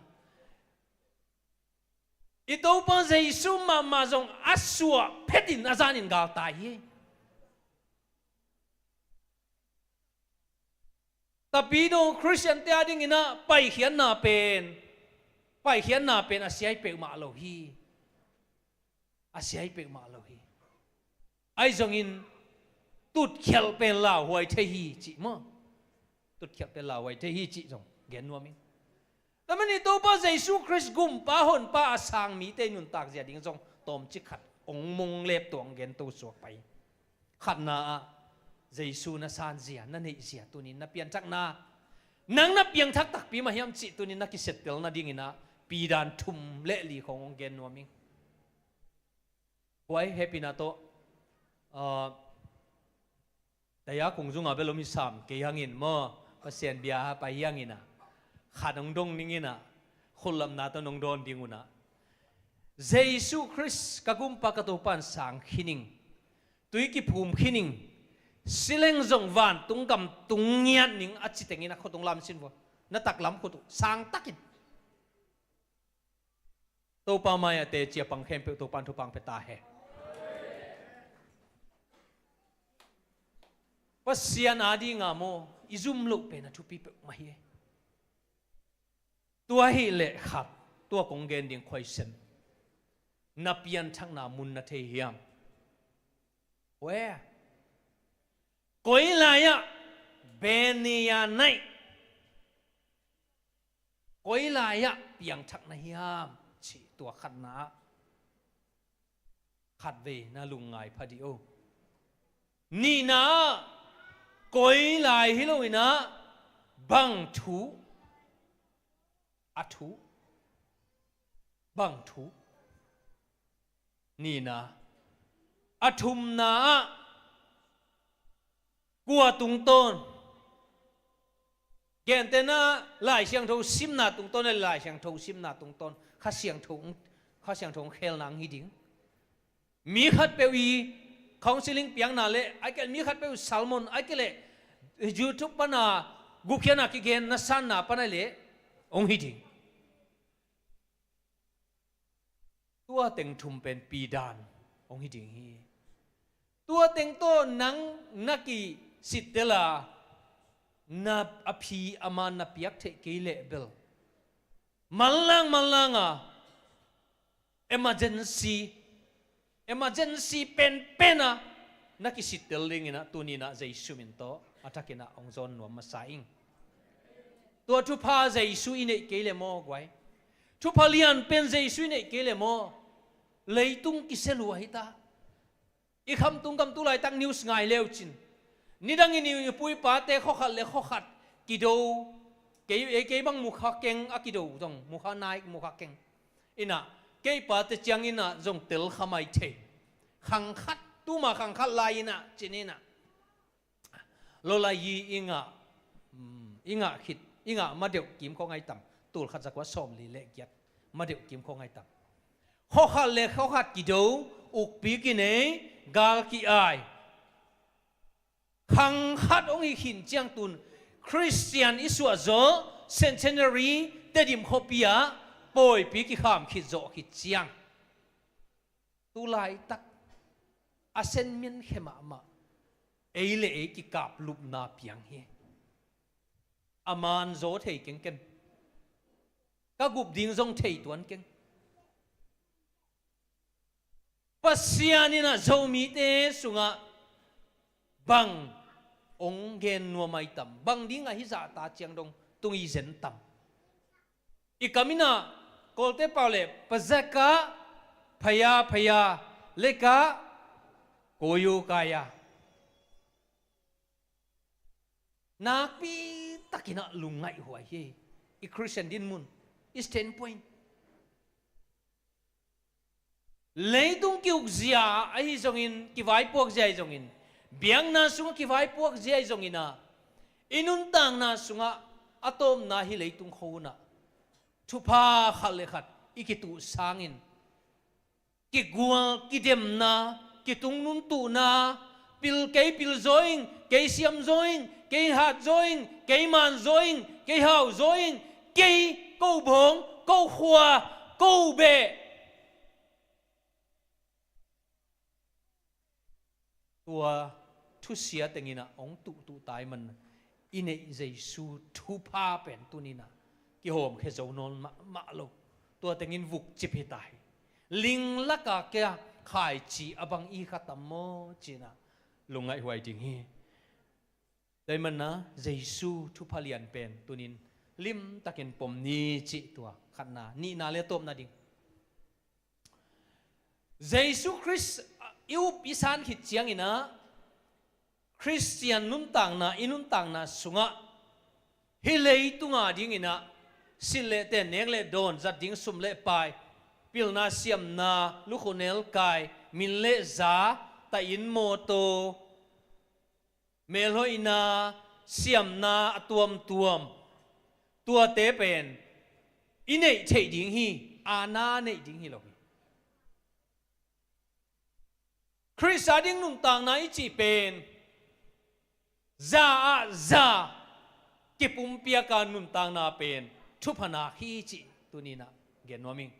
i Topa Jesu mahmah zong a suah phetin a zanin galtai hi. Tapidaw Khristiante adingin ah paikhiatna pen, paikhiatna pen a siai peuhmah lo hi. A siai peuhmah lo hi. Ahi zongin tutkhialh pen lauhuai thei hi cih maw? Tutkhialh pen lauhuai thei hi cih zong gen nuam ing. Tua manin Topa Jesu Khrist gumpa honpa a sang mite nuntak zia ding zong tawmcik khat ong mong lep tua ong gen to suak pai. Khatna ah Jesu na sanzia, na neihzia, tunin na pianthakna, nang na piangthak takpi mah hiam cih tunin na kisettelna dingin ah pidan thum le li khong ong gen nuam ing. Huai hehpihna tawh, ah, taya kung zunga bel om hi sam kei hangin maw, Pasian bia pai hi hangin ah, khat ong dong ning in ah, khut lapna tawh nong dawn ding un ah, Jesu Khrist ka gumpa ka Topa in sang khin ing, tui kiphum khin ing, si leng zong vantung gam tung ngiat ning a ci tengin a khut ong lam sin vua, na taklam khut uh sang takin. Topa mai-ah teci a pang khempeuh Topa in thupha ong pia ta hen. Pasian adinga maw, i zum loh pen a thupi peuhmah hi. Tua hi leh khat, tua kong gen ding khuaisen, na pianthakna mun na thei hiam? Where? Koi lai-ah, benia naih, koi lai-ah piangthak na hiam cih tua khatna ah khatvei na lungngai pha dih o. Nihna ah, koi lai hi lo in ah, bang thu, a thu, bang thu. Nihna, a thumna ah, kua tungtawn? Gentehna, Lai Siangtho simna tungtawn le Lai Siangtho simna tungtawn, Kha Siangtho, Kha Siangtho khelna ang hi ding. Mi khatpeuh i counseling piakna le, ai kei le mi khatpeuh sermon, ai kei le YouTube pana gupkhiatna kigen na sanna pana le ong hi ding. Tua teng thum pen pidan ong hi ding hi. Tua teng tawh nang na kisittel a, na a phi a man na piak theih kei leh bel, manlang manlang a, emergency, emergency penpen a na kisittel dingin ah, tuni in ah Jesu min tawh a thakin ah ong zawn nuam masa ing. Tua thupha Jesu i neih kei le maw guai? Thupha lian pen Jesu i neih kei le maw? Leitung kisia lua hi ta. I khamtung gam tu laitak news ngai leu cin, nidangin i pu i pate khuakhat le khuakhat kido, kei, ei kei bang mukha keng a kido zong, mukha nai, mukha keng. In ah, kei pate ciangin ah zong tel kha mai thei. Khang khat, tuma khang khat lai in ah, cin in ah, lawlai hi i ngah, mm, i ngah khit, i ngah madeuh kim khong ai tam. Tul khat za kua sawmli le giat madeuh kim khong ai tam. Khuakhat le khuakhat kido, ukpi kinei, gal ki-ai. Khang khat ong hi khin ciang tun, Khristian i suah zawh, Centenary, Tedim khuapi ah pawipi kikham khit zawh khit ciang, tu laitak a sen mian khe mahmah, ei le ei kikaplupna piang hi. A man zaw thei kengken. Ka gup ding zong thei tuan keng. Pasian in ah Zomite sungah bang ong gen nuam ai tam? Bang dingah hih zahta ciang dong tung i zen tam? I kam in ah Kawlte pau le pazakah, phaya phaya, lekah, koyo kaya. Nakpi takin ah lungngaih huai hi. I Khristian dinmun, i standpoint. Leitung ki-ukzia ahi zongin, kivaipuakzia ahi zongin, biakna sungah kivaipuakzia ahi zongin ah, i nuntakna sungah a tawpna hih leitung khuahun ah thupha khat le khat i kituh sangin, kigual, kidemna, kitungnuntuhna, pil kei pil zaw ing, kei siam zaw ing, kei hat zaw ing, kei man zaw ing, kei hau zaw ing, kei ko bawng, ko khua, ko beh. Tua thusia tengin ah hong tuhtuh tai man, i neih Jesu thupha pen tuni-in ah kihawmkhia zo nawn mahmah lo. Tua tengin vukcip hi ta hi. Ling laka kia khaici a bang i kha tam maw ci-in ah lungngaihhuai ding hi. Tua ahih manin Jesu thupha lian pen tunin limtakin pom ni cih tua khatna, nihna le tawpna ding. Jesu Khrist i up i san khit ciangin ah Khristian nuntakna, i nuntakna sungah hih leitung adingin ah silh le ten, nek le dawn, zat ding sum le pai, pilna siamna, lukhu nelkai, min le za, ta, inn, mawtaw, melhoihna, siamna a tuamtuam, tuate pen i neih theih ding hi, aana neih ding hi lo hi. Khrist ading nuntakna i cih pen za ah za kipumpiak a nuntakna pen thupha nak hi cih tuni-in ah gen nuam ing.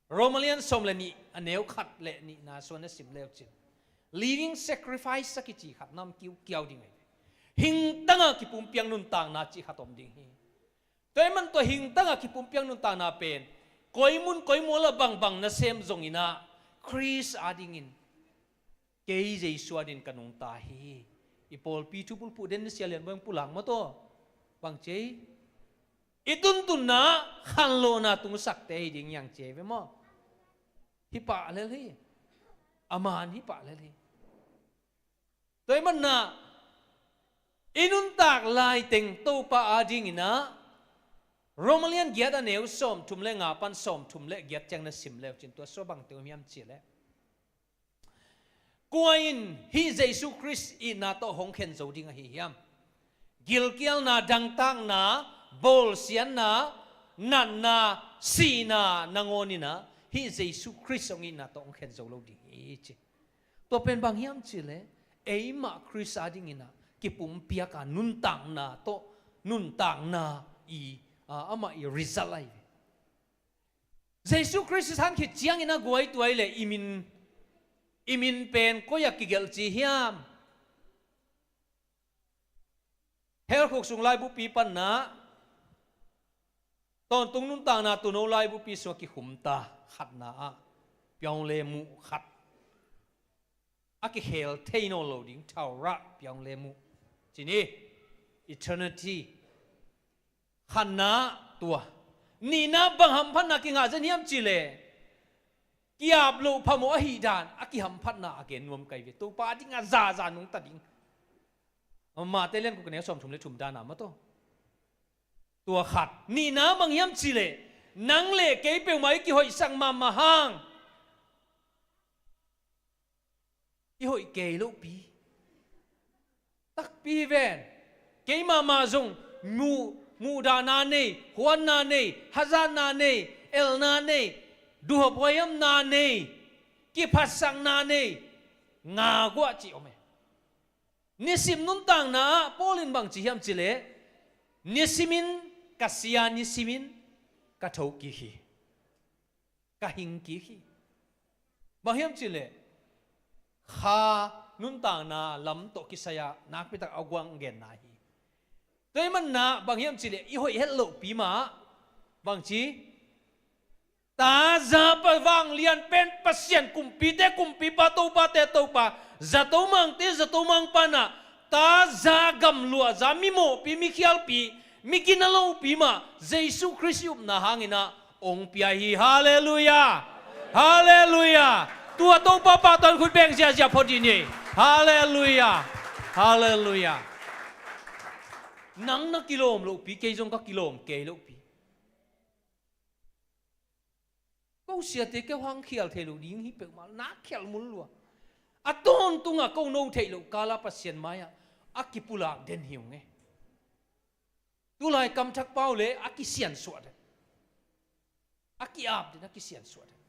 Roma lian sawm le nih, a neu khat le nihna sung na sim le uh cin, living sacrifice a kici khat na om kiukiau ding ahi. Hingtang a kipumpiak nuntakna cih khat om ding hi. Tua ahih manin tua hingtang a kipumpiak nuntakna pen koi mun koi mual ah bangbang nasem zongin ah Khrist adingin, kei Jesu adingin ka nungta hi. I pawlpi thubulphuh den ni sia lian bang pulak maw taw. Bang ci ei? I tuntunna khanlawhna tungsakte hi ding hi hang ci ei ve maw? Hi pah lel hi. A man hi pah lel hi. Tua ahih manin ah i nuntak laiteng Topa adingin ah Roma lian giat, a neu sawmthum le nga pan sawmthum le giat ciang na sim le uh cin, tua sung bang teng om hiam cih leh, kua in hih Jesu Khrist itna tawh hong khen zo ding ahi hiam? Gilkialna, dangtakna, bawlsiatna, natna, sihna nangawnin ah hih Jesu Khrist hong itna tawh hong khen zo lo ding hi ci. Tua pen bang hiam cih leh, eimah Khrist adingin ah kipumpiak a nuntakna tawh, nuntakna i, a, amah i result ahi ve. Jesu Khrist i san khit ciangin ah guai tuai leh i min, i min pen koi ah kigelh ci hiam? Hell khuk sung laibupi panin ah tawntung nuntakna tuuno laibupi sungah kikhum ta, khatna ah piang le muh khat, a kikhel thei nawn lo ding, thaurah, piang le muh ci ni, eternity. Khatna tua. Nihna bang hamphatna kingah zen hiam cih leh, ki-ap loh phamawh ahih dan a kihamphatna a gen nuam ka hi ve. Topa adingin ah zaza nungta ding. Mate lian kua, a neu sawmthum le thum dan ah maw taw. Tua khat. Nihna bang hiam cih leh, nang le kei peuhmah i kihoihsak mahmah hang i hoih kei lohpi takpi hi ven. Kei mahmah zong muh, muhdahna nei, huatna nei, hazatna nei, elna nei, duhhuap huaihamna nei, kiphatsakna nei, ngak uh ah cih om e. Nisim nuntakna ah Paul in bang ci hiam cih leh, nisimin ka sia, nisimin ka tho kik hi, ka hing kik hi. Bang hiam cih leh, kha nuntakna lam tawh kisai-a nakpitak a guang genna hi. Tua ahih manin ah bang hiam cih leh, i hoih het lohpi mah bang ci, taza pa, vanglian pen Pasian, kumpite Kumpipa, topate Topa, zato mangte zato mangpa in ah taza gamluahza, mimawhpi, mikhialpi, miginalopi mah Jesu Khrist i upna hangin ah hong pia hi. Halleluiah. Halleluiah. Tua Topa pahtawi khut beng ziahziah phot dih ni. Halleluiah. Halleluiah. Nang na kilawm lohpi, kei zong ka kilawm kei lohpi. Ko siate keu hang khial thei lo ding hi peuhmah, na khial mun lua. A tawntungah ko no theih loh kala Pasian mai-ah a kipulak den hi ung e. Tulai kamthak pau le a kisiansuah den, a ki-ap den, a kisiansuah den.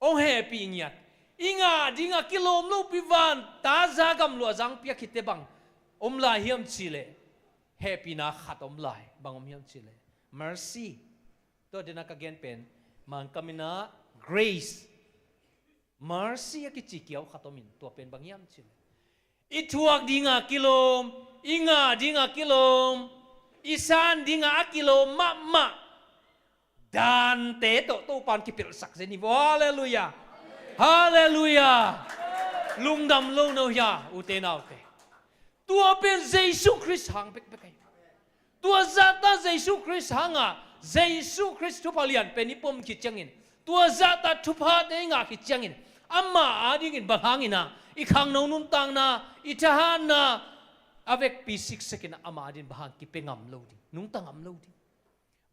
Hong hehpih ngiat. I ngah dingah kilawm lopi, van taza gamluahza hong piak khit teh bang om lai hiam cih leh, hehpihna khat om lai. Bang om hiam cih leh, mercy. Tua dena ka gen pen Mangkam in ah grace, mercy a kici kiau khat om in, tua pen bang hiam cih leh, i thuak dingah kilawm, i ngah dingah kilawm, i san dingah a kilawm mahmah dante tawh Topa in kipelhsak zen hi vaw. Halleluiah. Halleluiah. Lungdam lo no hia, ute naute? Tua pen Jesu Khrist hang bekbek ahi. Tua zahta Jesu Khrist hanga, Jesu Khrist thupha lian pen i pom khit ciangin, tua zahta thuphate i ngah khit ciangin, ama adingin bang hangina i khangno nuntakna, i thahatna a vekpi siksekin ama adin bang hang kipia ngam lo ding, nungta ngam lo ding?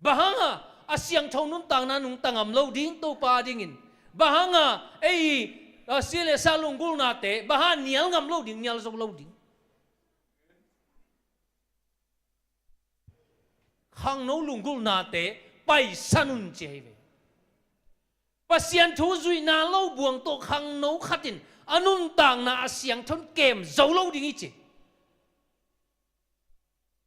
Bang hanga a siangtho nuntakna nungta ngam lo ding Topa adingin? Bang hanga ei, a, si le sa lunggulhnate bang hanga nial ngam lo ding, nial zo lo ding? Khangno lunggulhnate paisan un ci hi ve. Pasian thu zuihna lo buang tawh khangno khatin a nuntakna a siangthon kem zo lo ding hi ci.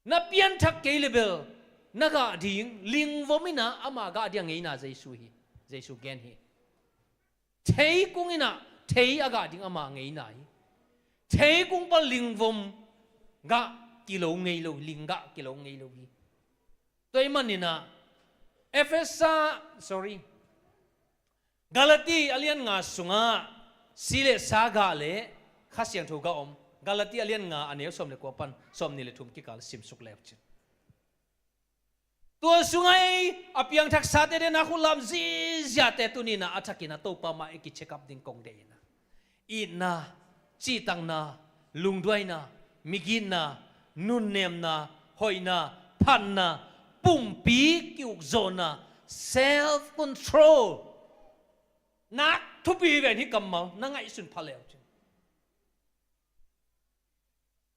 Na pianthak kei le bel na gah ding lingvom ina ama gah ding a ngeina Jesu hi. Jesu gen hi. Thei kung ina thei a gah ding ama ngeina hi. Thei kung pa lingvom gah kilo ngei lo, ling gah kilo ngei lo hi. Tua i manina Efesa, sorry, Galati a lian nga sungah si le sa gah le Kha Siangtho gah om. Galati a lian nga a neu sawm le kua pan sawm ni le thum kikal simsuk leu cin. Tua sungah ei a piangthaksate den a khut lam ziziate tunina a thakina Topa mah i kicheck up ding kong deihina. Itna, cihtakna, lungduaina, migitna, nunnemna, hoihna, phatna, pumpi kiukzawhna, self control. Nak thupi hi ven hi kammal na ngaihsun pha leu cin.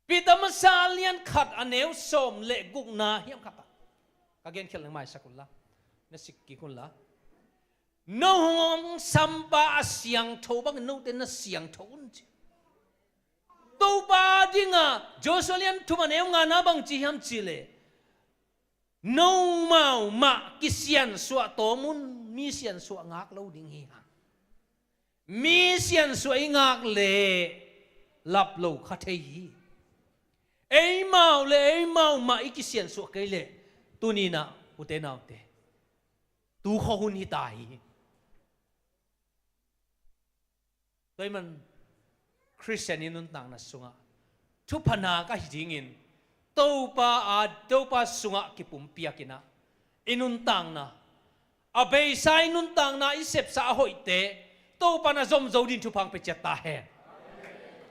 Peter masa a lian khat a neu sawm le gukna hiam khat ah ka genkhial nang maisak unla, na sik kik unla. No hong sampa a siangtho bangin note na siangtho un ci. Topa dinga Joshua lian thum a neu ngana bang ci hiam ci le, nomau mah kisiansuah tawm un, mi siansuah ngak lo ding hi hang. Mi siansuah i ngak le lap lo kha thei hi. Eimau le eimau mah i kisiansuah kei le tunina ute naute, tu khawh hun hi ta hi. Tua i man Khristian i nuntakna sungah thupha nak ahi dingin Topa a, Topa sungah kipumpiak ina i nuntakna, a beisa i nuntakna i sepsa a hoihte Topa na zom zo din thupha hong pia ciat ta hen.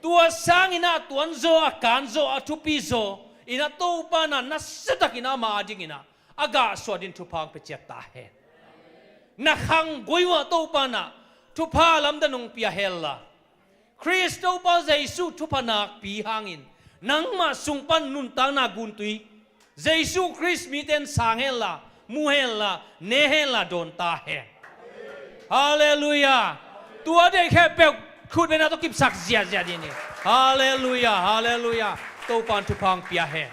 Tua sangin a tuanzaw, a kanzaw, a thupizaw ina Topa na nasiatakin ama adingina a gahsuah din thupha hong pia ciat ta hen. Na khanggui uh ah Topa na thupha lamdang hong pia henla, Khrist Topa Jesu thupha nakpi hangin nangmah sung pan nuntakna guntui Jesu Khrist mite in sang henla, mu henla, ne henla dawn ta hen. Halleluiah. Tua deih khempeuh khut bengna tawh kipsak ziahziah dih ni. Halleluiah, halleluiah. Topa in thupha hong pia hen.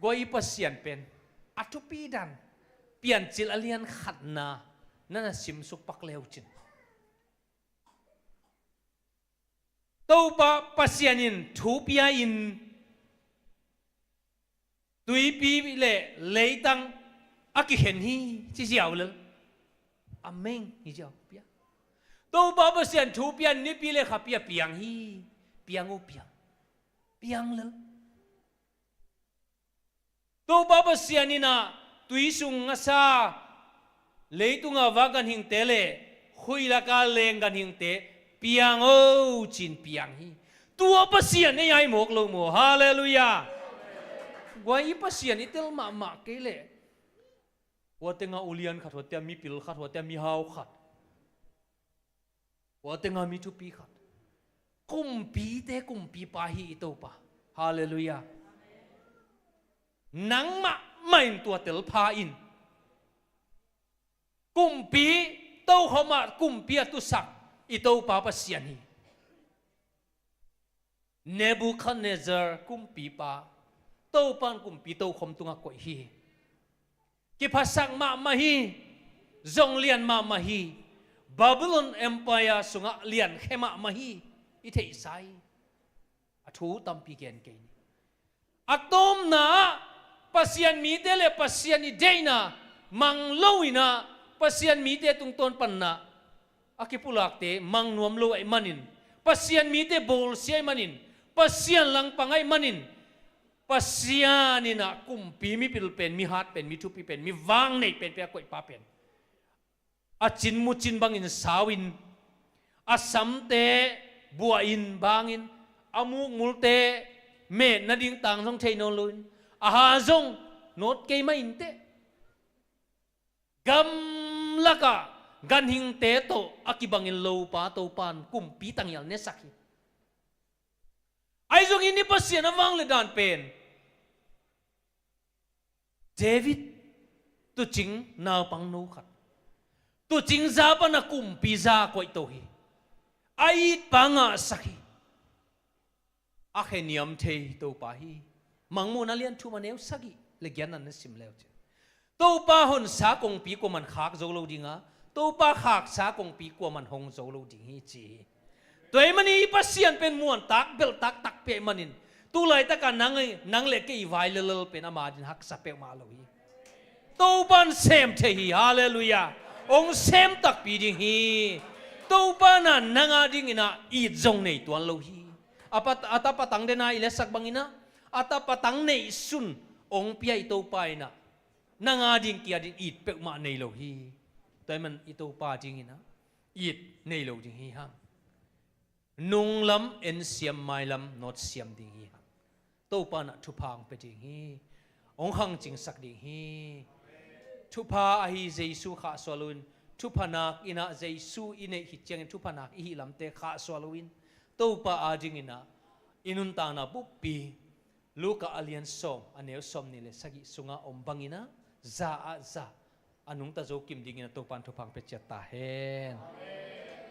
Guai i Pasian pen a thupi dan Piancil a lian khatna na na simsuk pak leu cin. Topa Pasian in thu pia in tuipi le leitang a kikhen hi ci ziau lel. A meng hi ziau pia. Topa Pasian thu pia in nipi le kha pia piang hi. Piang uh piang. Piang lel. Topa Pasian in ah tui sung a sa, leitunga vak ganhingte le khuilaka leng ganhingte piang o cin piang hi. Tua Pasian ei ai mawk lo maw? Halleluiah. Guai i Pasian i tel mahmah kei leh huatenga ulian khat, huatea mipil khat, huatea mihau khat, huatenga mi thupi khat, kumpite kumpipa hi i Topa. Halleluiah. Nangmah mah in tua telpha in. Kumpi tokhom ah kumpi a tusak i Topa Pasian hi. Nebuchadnezzar kumpipa Topa in kumpi tokhom tungah koih hi. Kiphasak mahmah hi. Zong lian mahmah hi. Babylon Empire sungah liankhe mahmah hi. I theihsa hi. A thu tampi gen kei ni. A tawpna ah Pasian mite le Pasian i deihna mang lo in ah Pasian mite tungtawn panna a kipulakte mang nuam lo ahih manin, Pasian mite bawlsia ahih manin, Pasian langpang ahih manin, Pasian in ah kumpi mipil pen, mihat pen, mithupi pen, mivang nei pen, pen a koihpa pen a cinmucin bangin sau-in, a samte buahin bangin, a mukmulte met nading tang zong thei nawn loin, a ha zong nawt kei mah inteh. Gamlakah ganhingte tawh a kibangin lopa Topan kumpi tangial nesak hi. Ahi zongin i Pasian a vangliatdan pen David tuucing naupangno khat, tuucing za pan a kumpi za koihto hi. A itpa ngahsak hi. A kheniam thei Topa hi. Mangmuhna lian thum a neu sagih le giatna na sim leu cin, Topa honsa kongpi kuaman khak zo lo ding a, Topa khaksa kongpi kuaman hong zo lo ding hi ci hi. Tua ahih manin i Pasian pen muantak belhtak takpi ahih manin, tu laitaka nang, nang le kei vai lelel pen ama adingin haksa peuhmah lo hi. Topan sem thei hi. Halleluiah. Hong sem takpi ding hi. Topan ah nang adingin ah it zong nei tuan lo hi. A pat-, a tapa tang den a i lesak bangin ah, a tapa tang neihsun hong pia i Topa in ah nang ading kei ading it peuhmah nei lo hi. Tua ahih manin i Topa adingin ah it nei lo ding hi hang. Nunglam en siam, mailam nawt siam ding hi hang. Topa in ah thupha hong pia ding hi. Hong khangcingsak ding hi. Thupha ahi Jesu khahsuah loin, thupha nak in ah Jesu i neih khit ciangin thupha nak i hih lamte khahsuah loin, Topa adingin ah i nuntakna buppi Luka a lian sawm, a neu sawmnih le sagih sungah om bangin ah, za ah za a nungta zo kim dingin ah Topan thupha hong pia ciat ta hen.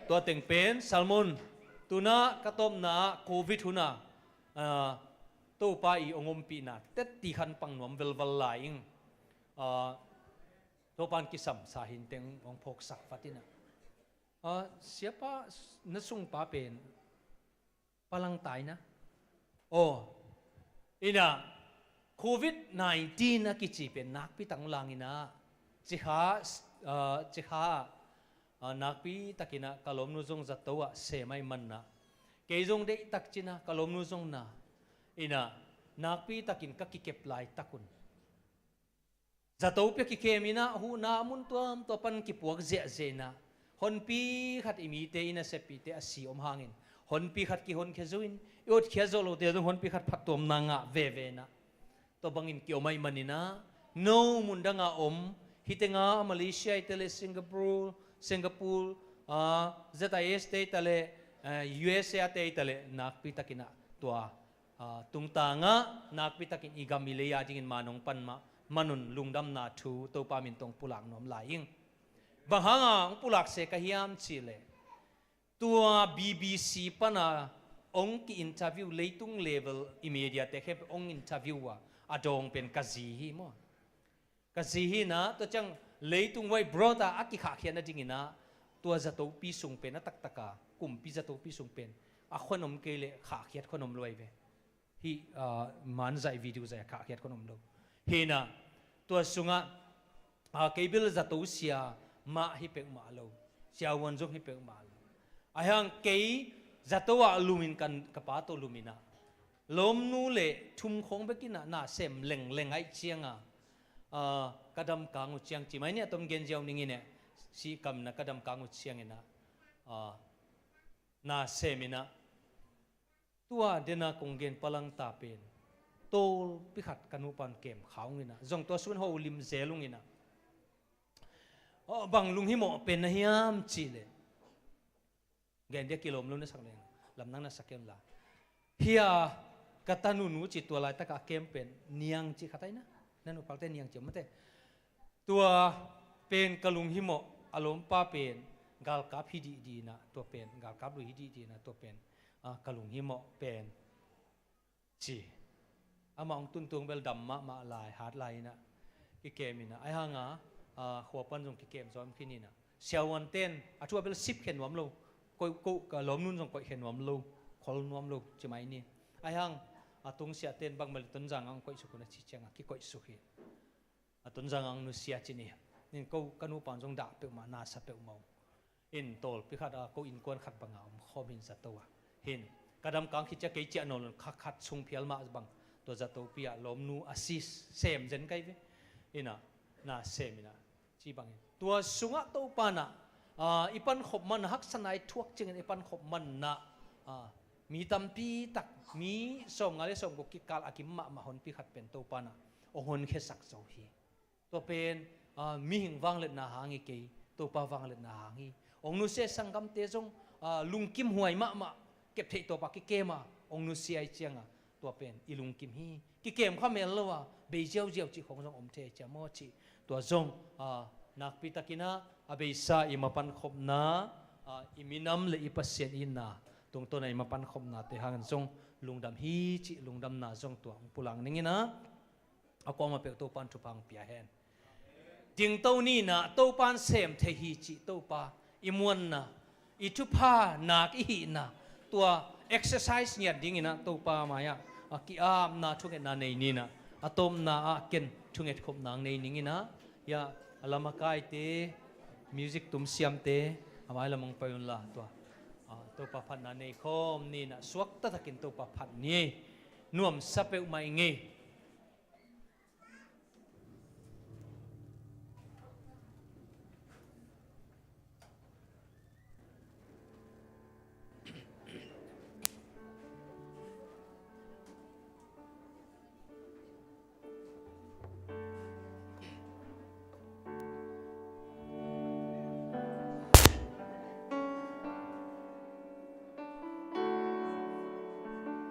Tua teng pen sermon, tu-in ah ka tawpna ah covid hun ah, ah, Topa i hong ompihna tetti khan pang nuam velval lai ing. Ah, Topan kisamsa hi inteh, hong phawksak vat in ah. Ah, siapa, na sungpa pen palangtai na. Aw, in ah covid nineteen a kici pen nakpi tak hong lang in ah, cikha, ah, cikha ah, ah, nakpi takin ah ka lawmnu zong zato ah sem ahih manin ah, kei zong deihtak ci-in ah ka lawmnu zong na in ah, nakpi takin ka kikep laitak un zato pia kikem in ah, huhna a mun tuamtuam pan kipuak ziahziah in ah, honpi khat i mite, i naseppihte a si om hangin, honpi khat kihonkhia zo in, i hotkhiat zawh lote zong honpi khat phattuamna ngah veve in ah, tua bangin kiom ahih manin ah, no mun dangah om, hih tengah Malaysia hi taleh, Singapore, Singapore, ah, Z I S te hi taleh, eh, U S A te hi taleh, nakpi takin ah tua ah, tungtangah nakpi takin i gam i lei adingin man hong pan mah, man un, lungdamna thu Topa min tawh hong pulak nuam lai ing. Bang hanga hong pulak se ka hiam cih leh, tua B B C pana hong ki-interview, leitung level i mediate khempeuh hong interview a, a dawng pen ka zi hi maw. Ka zi hi in ah, tua ciang leitung wide broad a a kikhahkhiat nadingin ah, tua zatopi sung pen, a taktak a kumpi zatopi sung pen a khuanom kei leh khahkhiat khuanom lo ahi ve. Hih, ah, man zaih, video zaih a khahkhiat khuanom lo. Hi in ah, tua sungah, ah, kei bel zato sia mah hi peuhmah lo, siavuan zong hi peuhmah lo. Ahi hang kei zato ah lumin, kan, ka pa tawh lumin ah, lawmnu le thum khawng bekin ah na sem lengleng ahih ciangin, ah, ka damkang uh ciang, ci mai ni, a tom gen ziau ning in eh, sihkamna ka damkang uh ciangin ah, ah, na sem in ah, tua dena kong gen palangta pen tawlpi khat ka nupa in kem khawng in ah, zong tua sungin ho lim zel ung in ah, aw, bang lunghimawh pen na hiam cih leh, gen dia, kilawm lo na sak leng, lamdang na sak kei un la. Hia, ka tanunu ci, tua laitak a kem pen Niang ci khat ahi na. Na nupalte Niang ci om mate. Tua pen ka lunghimawh, a lawmpa pen galkap hi dihdih in ah, tua pen galkap lui hi dihdih in ah, tua pen, ah, ka lunghimawh pen ci. Amah hong tuntuang bel dam mahmah lai, hat lai in ah, kikem in ah. Ahi hang a, ah, khua pan zong kikem zawm khin in ah, siavuante'n a thu ah bel sip khe nuam lo, koih, koih, ka lawmnu'n zong koih khe nuam lo, khol nuam lo, ci mai ni. Ahi hang a tungsiahte in bangmah leh Tonzang ah hong koihsuk un a ci ciangin kikoihsuk hi. A Tonzang ah hong nusia ci ni. Nin ko, ka nupa in zong dah peuhmah, na sa peuhmah uh. Hin tawlpi khat a ko innkuan khat banga om khawm hin zato a, hin ka damkang khit ciang kei ciah nawn lo in kha khat sung phial mah bang tua zatopi ah lawmnu a si sem zen kai ve. Ina na sem ina ci bangin tua sungah Topa na, ah, i pankhop man, haksatna i thuak ciangin i pankhop man na, ah, mi tampi tak, mi sawmnga le sawmguk kikal a kim mahmah honpi khat pen Topa na hong honkhiasak zo hi. Tua pen, ah, mihing vangliatna hang hi kei, Topa vangliatna hang hi. Hong nusia i sanggamte zong, ah, lungkim huai mahmah, kep theih tawpa kikem a hong nusia i cianga tua pen i lungkim hi. Kikem kha mel lo a bei ziauziau cih khong zong om thei cia maw cih. Tua zong, ah, nakpi takin ah, a beisa i mapan khopna, ah, i minam le i Pasian itna tungtawna i mapan khopnate hangin zong lungdam hi cih lungdamna zong tua hong pulak ning ina, a kuamah peuh Topa in thupha hong pia hen. Dingto ni ina Topa in sem thei hi cih Topa i muanna, i thupha nak i hihna tua exercise ngiat ding ina Topa mai-ah a ki-apna thungetna nei ni ina, a tawpna ah ken thunget khopna hong nei ning ina, hia a lamakaite, music tum siamte a mai lam hong pai unla tua, ah, Topa phatna nei khawm ni ina, suakta takin Topa phat ni. Nuamsa peuhmah i ngei.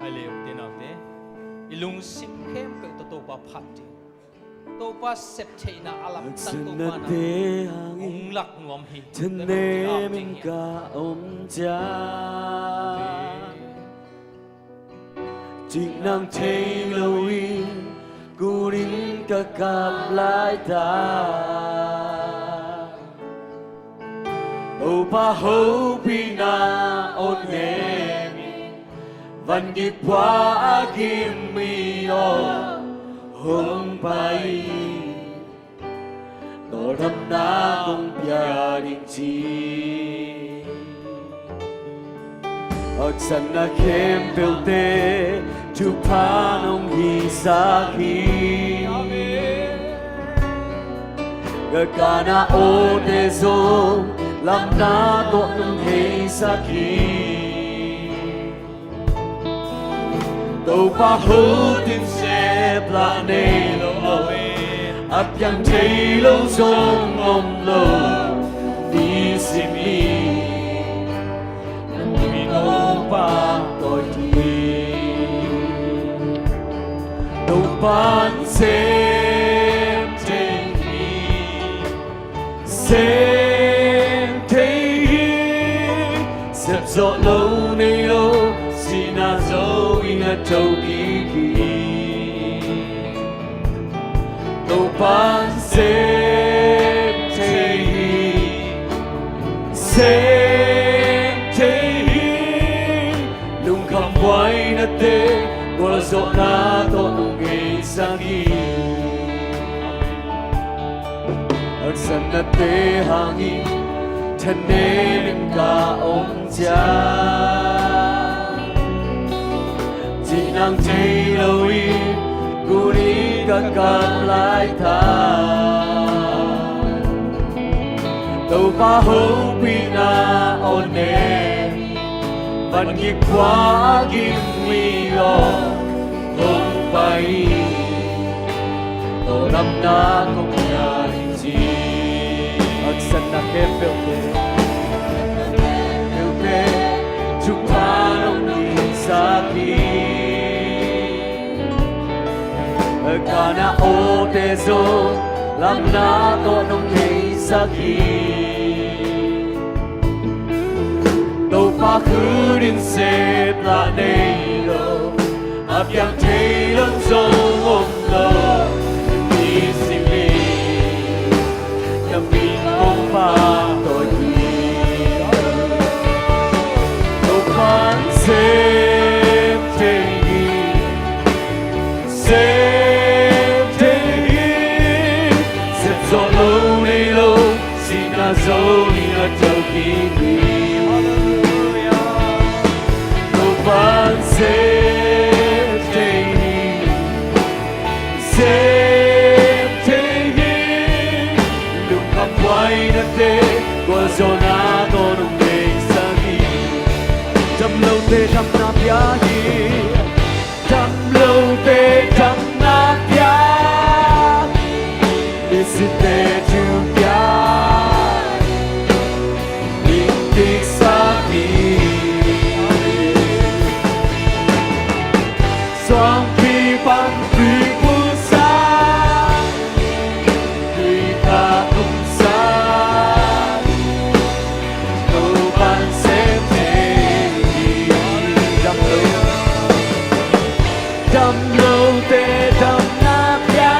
Hai le ute naute, i lungsim khempeuh tawh Topa phat ding. Topa sep theihna a lamdang Topa na hong lak nuam hi. Thanem in ka om ciang, cih nang thei lo in kunin ka kap laitak. Topa hopihna aw nem in, vangik pua a gim mi aw hong pai in, tawldamna kong pia ding ci. Haksatna khempeuhte thupha nong hisak hi. Ka kana awte zong lamna tawh nong heisak hi. Topa hotin sep lah nei lo, a piang thei lo zong om lo, nisim in na min hong pahtawi hi. Topa in sem thei hi, sem thei hi. Sep zawh lo nei lo, sihna zo in a thokik hi. Topa in sem thei hi, sem thei hi. Lungkham buainate gualzawhna tawh nong heisak hi. Haksatnate hangin thanem in ka om ciang, cih nang thei lo in kunin ka kap laitak. Topa hopihna aw nem, vangik pua a gim mi aw hong pai in, tawldamna kong pia ding ci. Haksatna khempeuhte, khempeuhte thupha nong hisak hi. Kana awte zong lamna tawh nong heisak hi. Topa khut in sep lah nei lo, a piang thei lo zong om lo, nisim in na min kong pahtawi hi. Topa in sem thei hi, sem thei hi. Sep zawh lo nei lo, sihna zo in a thokik hi. Damna pia hi. Dam lote damna pia. Misite thu pia. Ning diksak hi. Suangpi pan tuiphumsak, tuiphumsak, Topa'n sem thei hi. Dam lo, dam lote damna pia,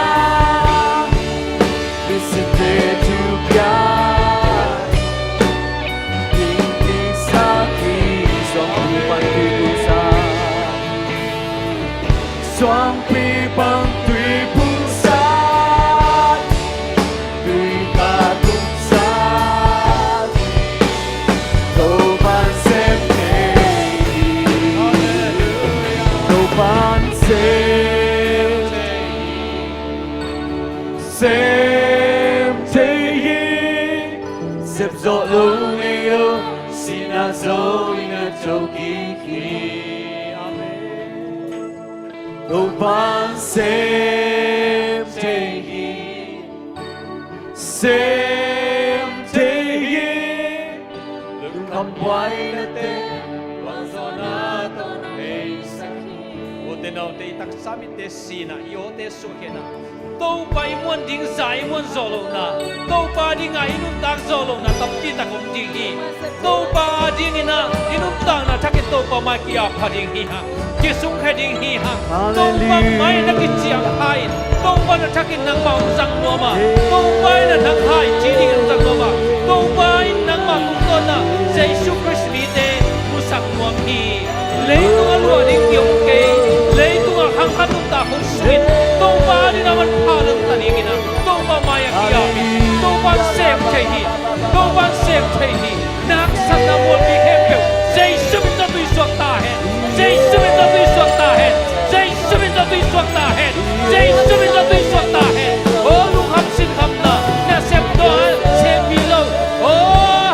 misite thu pia, ning diksak hi. Suangpi pan tuiphumsak. Suangpi pan tuiphumsak, tuiphumsak, Topa'n sem thei hi. Topa'n sem, sem thei hi. Sep zawh lo, nei lo, sihna zawh in a thokik hi. Amen. Topa'n sem thei hi, sem thei hi. Lungkham buaina tawh vanzuakna tawh na heisak hi. Ute naute, i taksa mitte sin a, i awte suahkhiatna, Topa i muan ding za i muan zawh lohna, Topa dingin i nuntak zawh lohna tampi tak om ding hi. Topa dingin a i nuntakna thakin Topa mai ki-ap pha ding hi hang, kisungkhia ding hi hang. Topa mai na kiciang kha in, Topa na thakin nangmah hong zang nuam a, Topa in a nang hai ci dingin hong zang nuam a, Topa in nangmah tungtawn a Jesu Khrist mite musak nuam hi. Leitung a luah ding ki om kei, leitung a khang khat nuntak hong sungin, Topa dingin a manpha lo ta dingin a, Topa mai a ki-ap in, Topa sem thei hi, Topa sem thei hi. Na haksatna mualpi khempeuh Jesu min tawh tuisuak ta hen, Jesu min tawh tuisuak ta hen, Jesu min tawh tuisuak ta hen, Jesu min tawh tuisuak ta hen. Aw lungkham sinkhamna, na sem tawh a sempi lo. Aw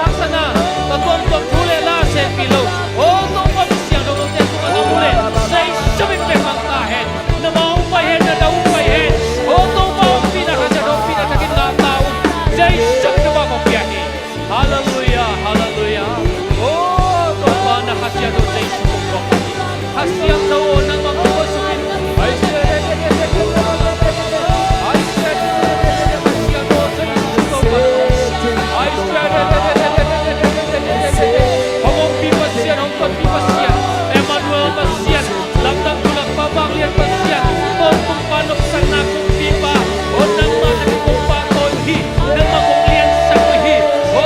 haksatna, ka tuamtuam thu le la sempi lo. Aw Topa Misiangtho note tungah na mu leh, Jesu min bek mang ta hen. Na ma hong pai hen, na da hong pai hen. Aw Topa ompihna, Kha Siangtho ompihna thakin ngah ta un. Jesu min Topa kong pia hi. Halleluiah, halleluiah. Aw Topa na Kha Siangtho Jesu kong kong hi. Kha Siangtho aw nangmah kong kong sungin. Ai sia, ai sia, Kha Siangtho Jesu Topa. Ai sia, hong ompih Pasian, hong tonpih Pasian, Emmanuel Pasian, lamdang thulak Pa, vanglian Pasian, kong kumpa, nopsakna kumpipa. Aw nangmah thakin kong pahtawi uh hi, nangmah kong liansak uh hi. Aw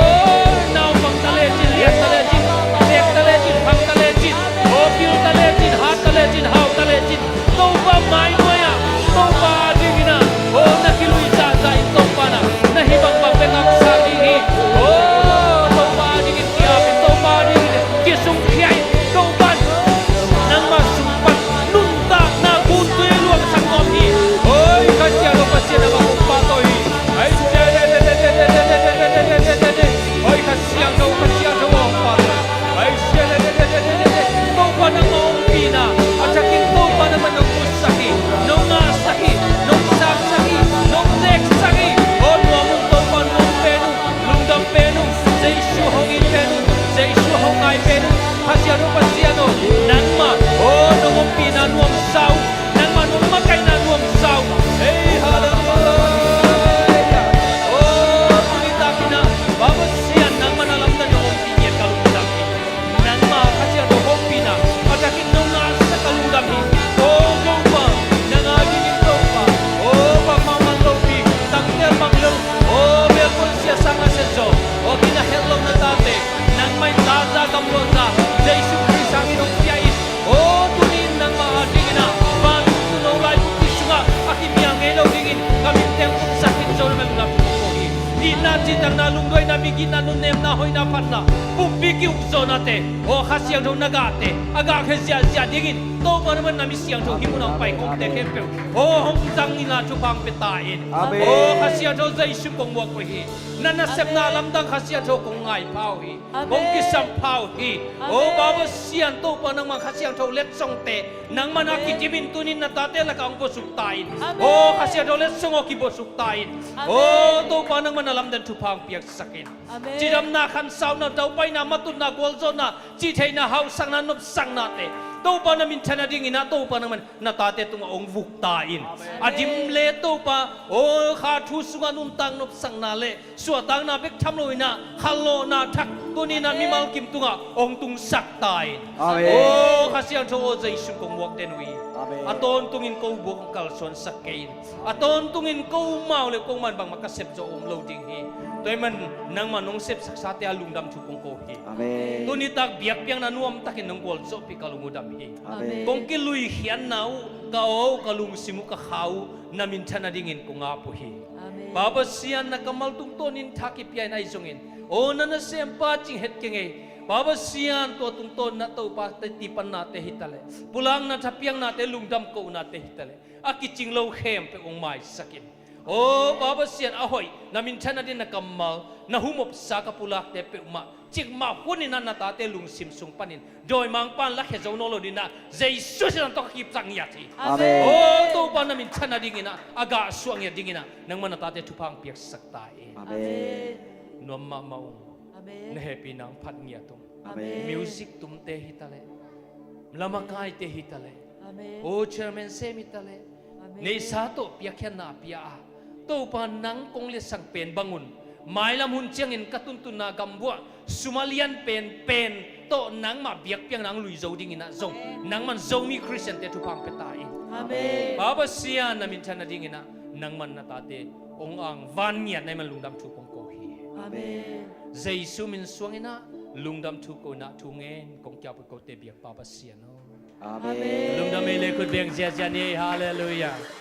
naupang ta lecin, lian ta lecin, nek ta lecin, phang ta lecin, aw pil ta lecin, hat ta lecin, hau ta lecin, Topa mai nuai ah Topa dingin a, aw na kilui zahzah in Topa na, na hih bangbang bek a hong sa ding hi. Aw Topa dingin ki-ap in, Topa dingin kisungkhia in, Topa in nangmah sung pan nuntakna guntui luangsak nuam hi. Oi Kha Siangtho Pasian, nangmah kong pahtawi hi. Ai sia, oi Kha Siangtho, Kha Siangtho aw pahtawi. Ai sia, Topa nangmah ompihna a thakin Topa nangmah nong musak hi, nong ngahsak hi, nong saksak hi, nong zeksak hi. Aw nuam ung Topa, nuam pen ung, lungdam pen ung, Jesu hong it pen ung, Jesu hong ngai pen ung. Kha Siangtho Pasian aw, nangmah aw nong ompihna nuamsa ung, nangmah nong makaihna nuamsa ung. Hei halleluiah. Aw tuni takin a Pa Pasian, nangmah na lamdang nong ompih ngiat ka lungdam hi. Nangmah Kha Siangtho hong ompihna a thakin nong ngahsak ka lungdam hi. Aw Topa, nang a dingin Topa, aw bangmah man lopi, tangtel bang lo, aw melpuan sia sang a sia zaw, aw kinahel lo na tate, nangmah in taza gamlawhza Jesu Khrist hangin hong pia in, aw tuni in nangmah a dingin a vantung tuuno laibu sungah a kimial ngei lo dingin ka minteng pumsak khin zo na, ka lungdam hi. Itna, citakna, lungduaina, migitna, nunnemna, hoihna, phatna, pumpi ki-ukzawhnate, aw Kha Siangtho na gahte a gahkhia ziahziah dingin Topa nangman na mi siangtho hih munah hong pai khawmte khempeuh aw hong zangin ah thupha hong pia ta in. Amen. Aw Kha Siangtho Zeisu kong muak uh hi. Na nasepna lamdang Kha Siangtho kong ngai pha uh hi. Amen. Kong kisam pha uh hi. Amen. Aw Baba Sian Topa nangman Kha Siangtho letsongte nangman a kidimin tunin na tate lakah hong buasuk ta in. Amen. Aw Kha Siangtho letsong aw kibuasuk ta in. Amen. Aw Topa nangman a lamdang thupha hong piaksak in. Amen. Cidamna, khansauna, daupaina, matutna, gualzawhna, cihtheihna, hauhsakna, nopsaknate Topa na minthan a dingin ah Topa nangman na tate tungah hong vuk ta in. Amen. A dim le Topa aw kha thu sungah nuntak nopsakna le suahtakna bek tham loin ah khanlawhna thak tunin ah mimal kim tungah hong tungsak ta in. Amen. Aw Kha Siangtho aw Zeisu kong muak den uh hi. Amen. A tawntungin ko buak hong kalsuansak kei in. A tawntungin ko mau le ko man bangmah ka sepzawh om lo ding hi. Tua ahih man nangman nong sepsaksate a lungdam thu kong ko hi. Amen. Tunitak biakpiakna nuamtakin nong gualzawhpih ka lung uh dam hi. Amen. Kong kiluikhiatna uh ka aw ka lungsim uh ka kha uh na minthan a dingin kong ap uh hi. Amen. Baba Sian na kammal tungtawnin tha kipia in ahi zongin aw na nasempa cing het keng ei. Baba Sian tua tungtawn na Topa te tipannate hitaleh pulakna thapiaknate lungdam kohnate hitaleh a kicing lo khempeuh hong maisak in. Aw Baba Sian a hoih na minthan a din na kammal na humopsa ka pulakte peuhmah cikmah hunin ah na tate lungsim sung panin dawimangpa'n lakhia zo nawn lo dinah Zeisu sisan tawh ka kipsak ngiat hi. Amen. Aw Topa na minthan a dingin ah a gahsuah ngiat dingin ah nangman na tate thupha hong piaksak ta in. Amen. Nuam mahmah ung. Amen. Na hehpihna hong phat ngiat ung. Amen. Music tumte hitaleh lamakaite hitaleh aw chairman sem hitaleh neihsa tawh piakkhiatna a pia a Topa nang kong liatsang pen bangun mailam hun ciangin ka tuntunna gambuah sum a lian penpen tawh nangmah biakpiakna hong lui zo dinginah zong nangman Zomi Khristiante thupha hong pia ta in. Amen. Baba Sian na minthan a dinginah nangman na tate hong angvan ngiat na hih man lungdam thu kong ko hi. Amen. Jesu min suanginah lungdam thu ko inah thu ngen kong kiapui kote biak Baba Sian aw. Amen. Lungdam ei le khut beng ziazia ni ei. Halleluiah.